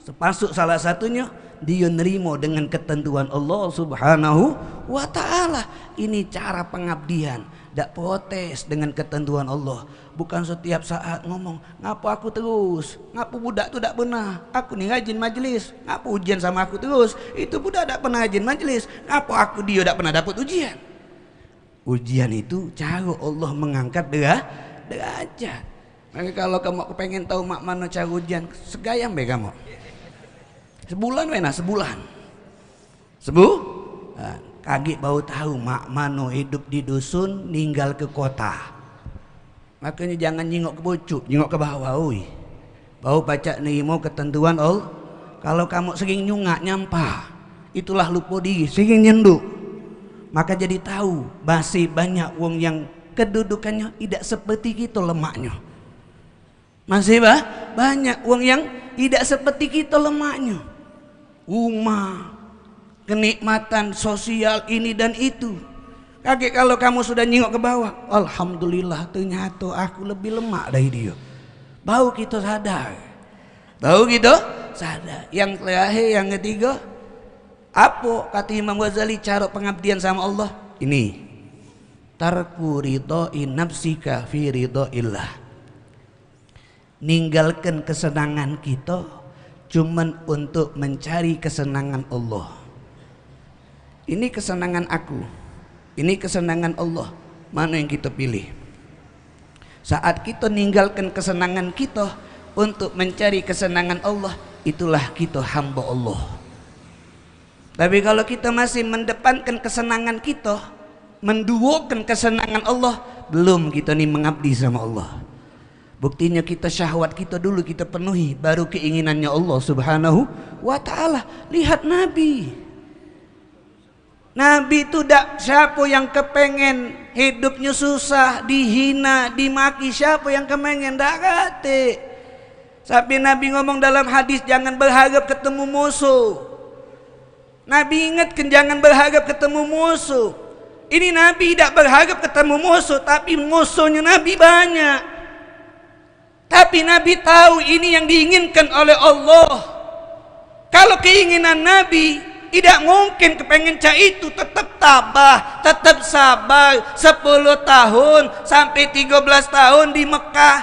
Termasuk salah satunya, dia nerima dengan ketentuan Allah Subhanahu wa Ta'ala. Ini cara pengabdian. Dak protes dengan ketentuan Allah. Bukan setiap saat ngomong, "Ngapo aku terus? Ngapo budak tu dak pernah? Aku ni rajin majlis. Ngapo ujian sama aku terus? Itu budak dak pernah rajin majlis. Ngapo aku dio dak pernah dapat ujian?" Ujian itu cara Allah mengangkat dera-, derajat. Maka kalau kamu pengen tahu mak mano cara ujian, segayam be kamu. Sebulan be nah, sebulan. Sebu? Ha, kagek baru tahu mak mano hidup di dusun, ninggal ke kota. Makanya jangan nyingok ke pucuk, nyingok ke bawah, oi. Baru pacak nerimo ketentuan Allah. Kalau kamu sering nyungak nyampah, itulah lupa diri, sering nyenduk. Maka jadi tahu, masih banyak wong yang kedudukannya tidak seperti kita lemaknya. Masih ba-, banyak wong yang tidak seperti kita lemaknya. Rumah, kenikmatan sosial ini dan itu. Kagek kalau kamu sudah nyingok ke bawah, "Alhamdulillah, ternyata aku lebih lemak dari dia." Baru kita sadar. Baru kita sadar. Yang terakhir, yang ketiga, apa kata Imam Ghazali cara pengabdian sama Allah? Ini. Tarku ridhoi nafsika fi ridhoillah. Ninggalkan kesenangan kita cuman untuk mencari kesenangan Allah. Ini kesenangan aku, ini kesenangan Allah. Mana yang kita pilih? Saat kita ninggalkan kesenangan kita untuk mencari kesenangan Allah, itulah kita hamba Allah. Tapi kalau kita masih mendepankan kesenangan kita, menduokan kesenangan Allah, belum kita ni mengabdi sama Allah. Buktinya kita syahwat kita dulu kita penuhi, baru keinginannya Allah Subhanahu wa Ta'ala. Lihat Nabi. Nabi tu dak siapa yang kepengen hidupnya susah, dihina, dimaki, siapa yang kepengen? Dak katik. Sampai Nabi ngomong dalam hadis, "Jangan berharap ketemu musuh." Nabi ingatkan jangan berharap ketemu musuh. Ini Nabi tidak berharap ketemu musuh, tapi musuhnya Nabi banyak. Tapi Nabi tahu ini yang diinginkan oleh Allah. Kalau keinginan Nabi, tidak mungkin kepengen cak itu, tetap tabah, tetap sabar sepuluh tahun sampai tiga belas tahun di Mekah.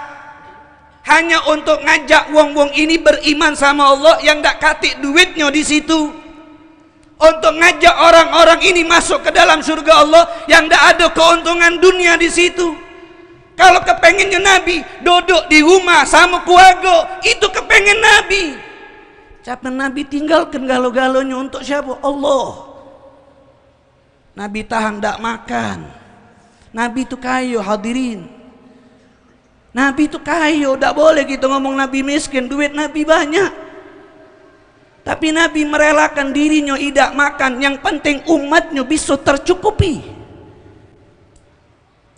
Hanya untuk ngajak wong-wong ini beriman sama Allah yang dak katik duitnya di situ. Untuk ngajak orang-orang ini masuk ke dalam surga Allah yang dak ada keuntungan dunia di situ. Kalau kepengennya Nabi duduk di rumah sama keluarga, itu kepengen Nabi. Siapa Nabi tinggalkan galo-galonya untuk siapa? Allah. Nabi tahan dak makan. Nabi tu kayo, hadirin. Nabi tu kayo, dak boleh kita ngomong Nabi miskin, duit Nabi banyak. Tapi Nabi merelakan dirinyo idak makan, yang penting umatnyo bisa tercukupi.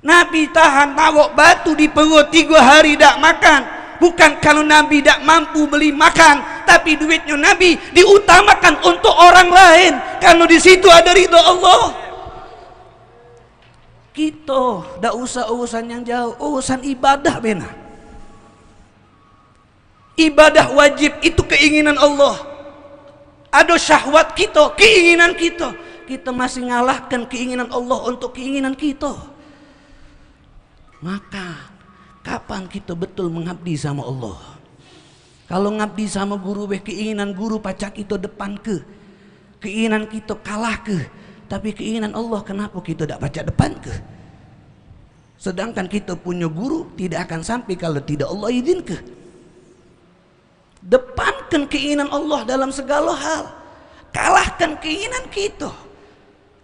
Nabi tahan mawok batu di perut tiga hari dak makan, bukan karena Nabi dak mampu beli makan, tapi duitnyo Nabi diutamakan untuk orang lain, karena di situ ada ridho Allah. Kito dak usah urusan yang jauh, urusan ibadah bena. Ibadah wajib itu keinginan Allah. Ado syahwat kito, keinginan kito. Kito masih ngalahkan keinginan Allah untuk keinginan kito. Maka, kapan kito betul mengabdi samo Allah? Kalo ngabdi samo guru be, keinginan guru pacak kito depanke, keinginan kito kalahke, tapi keinginan Allah kenapo kito dak pacak depanke? Sedangkan kito punyo guru tidak akan sampai kalo tidak Allah idinke. Depankan keinginan Allah dalam segalo hal. Kalahkan keinginan kito.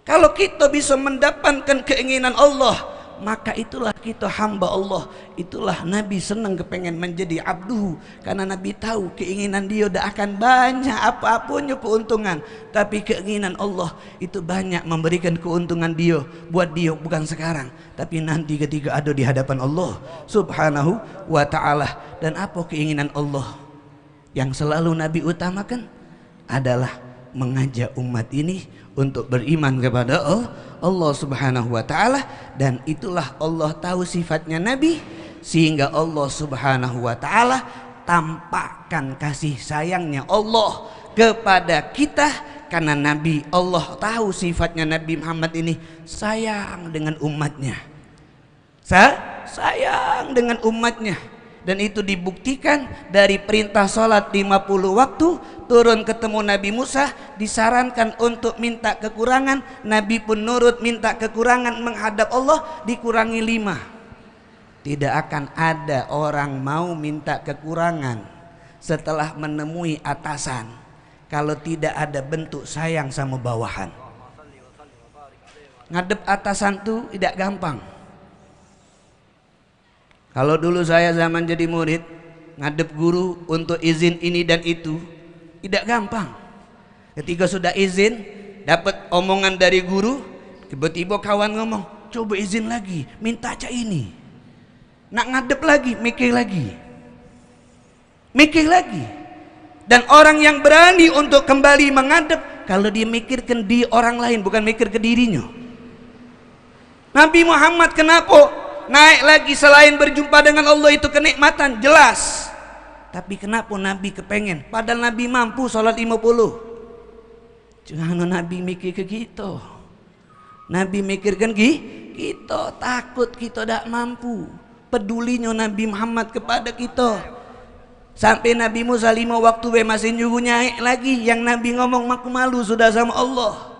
Kalo kito bisa mendepankan keinginan Allah, maka itulah kito hamba Allah. Itulah Nabi senang kepengen menjadi abduhu, karena Nabi tahu keinginan dio dak akan banyak apo-aponyo keuntungan, tapi keinginan Allah itu banyak memberikan keuntungan dio buat dio, bukan sekarang, tapi nanti ketika ado di hadapan Allah Subhanahu wa Ta'ala. Dan apo keinginan Allah yang selalu Nabi utamakan adalah mengajak umat ini untuk beriman kepada Al-, Allah Subhanahu wa Ta'ala, dan itulah Allah tahu sifatnya Nabi, sehingga Allah Subhanahu wa Ta'ala tampakkan kasih sayangnya Allah kepada kita, karena Nabi, Allah tahu sifatnya Nabi Muhammad ini sayang dengan umatnya. Sa-, sayang dengan umatnya. Dan itu dibuktikan dari perintah salat lima puluh waktu, turun ketemu Nabi Musa, disarankan untuk minta kekurangan, Nabi pun nurut minta kekurangan menghadap Allah, dikurangi lima. Tidak akan ada orang mau minta kekurangan setelah menemui atasan, kalau tidak ada bentuk sayang sama bawahan. Ngadep atasan tu tidak gampang. Kalau dulu saya zaman jadi murid, ngadep guru untuk izin ini dan itu, tidak gampang. Ketika sudah izin, dapat omongan dari guru, tiba-tiba kawan ngomong, "Coba izin lagi, minta cak ini." Nak ngadep lagi, mikir lagi. Mikir lagi. Dan orang yang berani untuk kembali menghadap, kalau dia mikirkan di orang lain, bukan mikir ke dirinya. Nabi Muhammad kenapa naik lagi selain berjumpa dengan Allah itu kenikmatan? Jelas. Tapi kenapa Nabi kepengen? Padahal Nabi mampu salat lima puluh. Cuma Nabi mikir ke kita. Nabi mikirkan ki-, kita takut kita dak mampu. Pedulinyo Nabi Muhammad kepada kita. Sampai Nabi Musa lima waktu be masih nyuruh nyaik lagi. Yang Nabi ngomong, "Aku malu sudah sama Allah."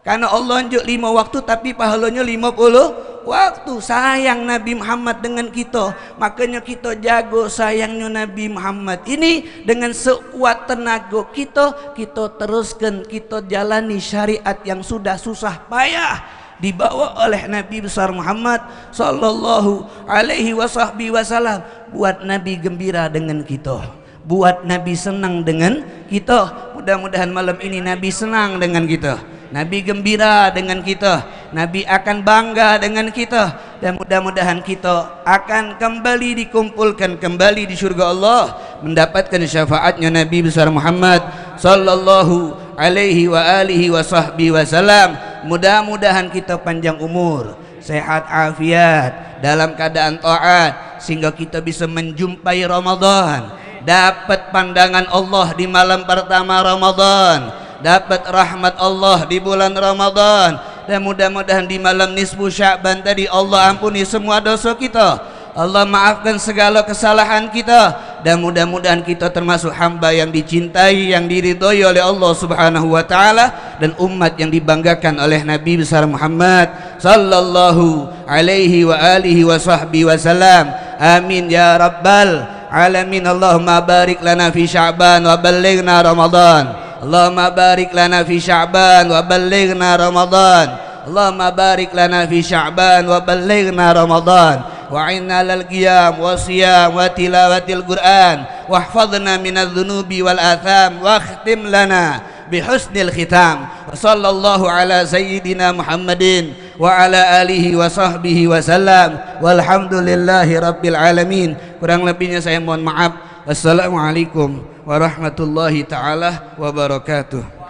Karena Allah njuk lima waktu, tapi pahalonyo lima puluh waktu. Sayang Nabi Muhammad dengan kita. Makanya kita jago sayangnyo Nabi Muhammad ini dengan sekuat tenaga kita, kita teruskan, kita jalani syariat yang sudah susah payah dibawa oleh Nabi besar Muhammad sallallahu alaihi wasahbihi wasallam. Buat Nabi gembira dengan kita. Buat Nabi senang dengan kita. Mudah-mudahan malam ini Nabi senang dengan kita. Nabi gembira dengan kita. Nabi akan bangga dengan kita. Dan mudah-mudahan kita akan kembali dikumpulkan kembali di syurga Allah, mendapatkan syafaatnya Nabi besar Muhammad sallallahu alaihi wa alihi wa sahbihi wasallam. Mudah-mudahan kita panjang umur, sehat afiat, dalam keadaan taat, sehingga kita bisa menjumpai Ramadan, dapat pandangan Allah di malam pertama Ramadan, dapat rahmat Allah di bulan Ramadan, dan mudah-mudahan di malam nisfu Sya'ban tadi Allah ampuni semua dosa kita. Allah maafkan segala kesalahan kita, dan mudah-mudahan kita termasuk hamba yang dicintai, yang diridhoi oleh Allah Subhanahu wa taala, dan umat yang dibanggakan oleh Nabi besar Muhammad sallallahu alaihi wa alihi wa sahbihi wasallam. Amin ya rabbal alamin. Allahumma barik lana fi Sya'ban wa ballighna Ramadan. Allahumma barik lana fi Sya'ban wa ballighna Ramadan. Allahumma barik lana fi Sya'ban wa ballighna Ramadan. Wa inna lal qiyam wa siyam wa tilawatil Qur'an. Wahfadna minadz dzunubi wal atham. Wakhtim lana bihusnil khitam. Wa sallallahu ala sayyidina Muhammadin wa ala alihi wa sahbihi wa sallam. Walhamdulillahi rabbil alamin. Kurang lebihnya saya mohon maaf. Wassalamualaikum warahmatullahi taala wabarakatuh.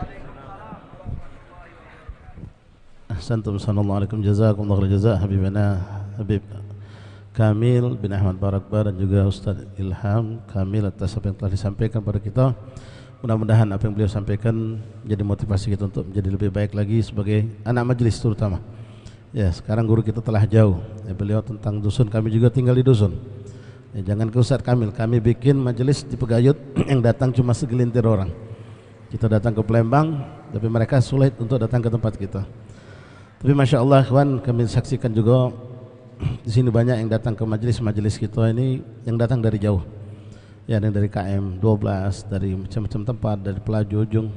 Ahsantum, sanallahu alaikum, jazakumullahu khairan jaza, Habibana Habib Kamil bin Ahmad Barakbar dan juga Ustaz Ilham Kamil atas apa yang telah disampaikan pada kita. Mudah-mudahan apa yang beliau sampaikan menjadi motivasi kita untuk menjadi lebih baik lagi sebagai anak majelis terutama. Ya, sekarang guru kita telah jauh. Ya, beliau tentang dusun, kami juga tinggal di dusun. Ya, jangan ke Ustaz Kamil, kami bikin majelis di Pegayut yang datang cuma segelintir orang. Kita datang ke Palembang, tapi mereka sulit untuk datang ke tempat kita. Tapi masya Allah, ikhwan, kami saksikan juga di sini banyak yang datang ke majelis-majelis kita ini yang datang dari jauh. Ya, ada yang dari K M dua belas, dari macam-macam tempat, dari Pelaju ujung.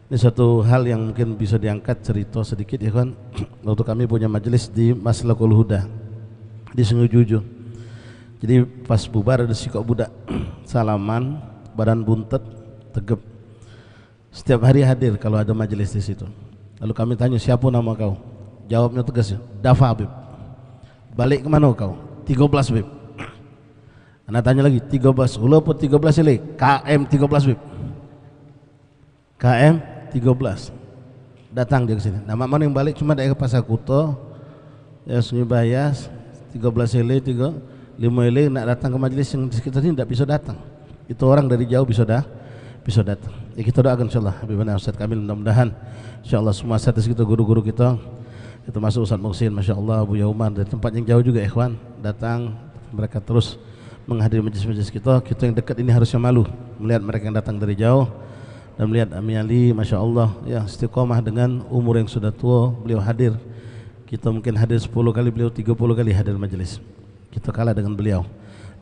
Ini satu hal yang mungkin bisa diangkat cerita sedikit, ya kan. Waktu kami punya majelis di Maslakul Huda di Sungai Juju. Jadi pas bubar ada sikok budak salaman, badan buntet, tegep. Setiap hari hadir kalau ada majelis di situ. Lalu kami tanya, "Siapa nama kau?" Jawabnya tegas, "Dafa, Bib." "Balik ke mana kau?" "Tiga belas, Bib." Anak tanya lagi, "Tiga belas ulo apa tiga belas ilik?" "K M tiga belas, Bib." "K M tiga belas." Datang dia ke sini. Nah, mak maning balik cuma daerah Pasar Kuta, ya, Sungai Bayas, tiga belas ilik, tiga, lima ilik, nak datang ke majelis yang di sekitar sini ndak bisa datang. Itu orang dari jauh bisa dah, bisa datang. Ya, kita doakan insyaallah Habibana Ustaz Kamil, mudah-mudahan insyaallah semua status kita, guru-guru kita, kita masuk Ustaz Muhsin, masya Allah, Abu Yaumar, dari tempat yang jauh juga, ikhwan, datang, mereka terus menghadiri majelis-majelis kita. Kita yang dekat ini harusnya malu melihat mereka yang datang dari jauh dan melihat Ami Ali, masya Allah, ya, istiqomah dengan umur yang sudah tua, beliau hadir. Kita mungkin hadir sepuluh kali, beliau tiga puluh kali hadir majelis. Kita kalah dengan beliau.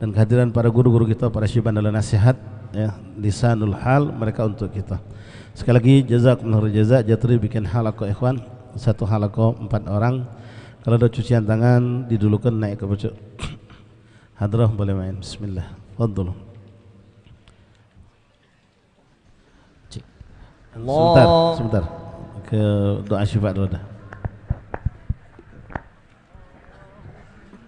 Dan kehadiran para guru-guru kita, para syibana dan nasihat, ya, lisanul hal mereka untuk kita. Sekali lagi, jazakumullahu khairan jaza, Jatri bikin halaqah, ikhwan, satu halaqah empat orang. Kalau ada cucian tangan, didulukan naik ke pucuk hadrah, boleh main. Bismillah. Fadlu. Cik. Sebentar, Allah. Sebentar. Ke doa syifa dulu dah.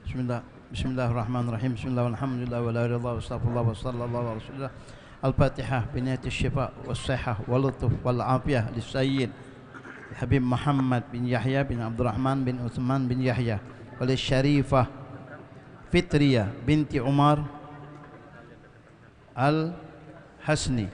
Bismillah. Bismillahirrahmanirrahim. Bismillah, walhamdulillah, wala ilaha illallah, wa astaghfirullah, wa sallallahu ala rasulillah. Al-Fatihah, biniyati syifa, wa sihah, wa lutuf, wal afiyah, li Sayyid Habib Muhammad bin Yahya bin Abdurrahman bin Uthman bin Yahya, wa li Syarifah Fitriya binti Umar Al-Hasni.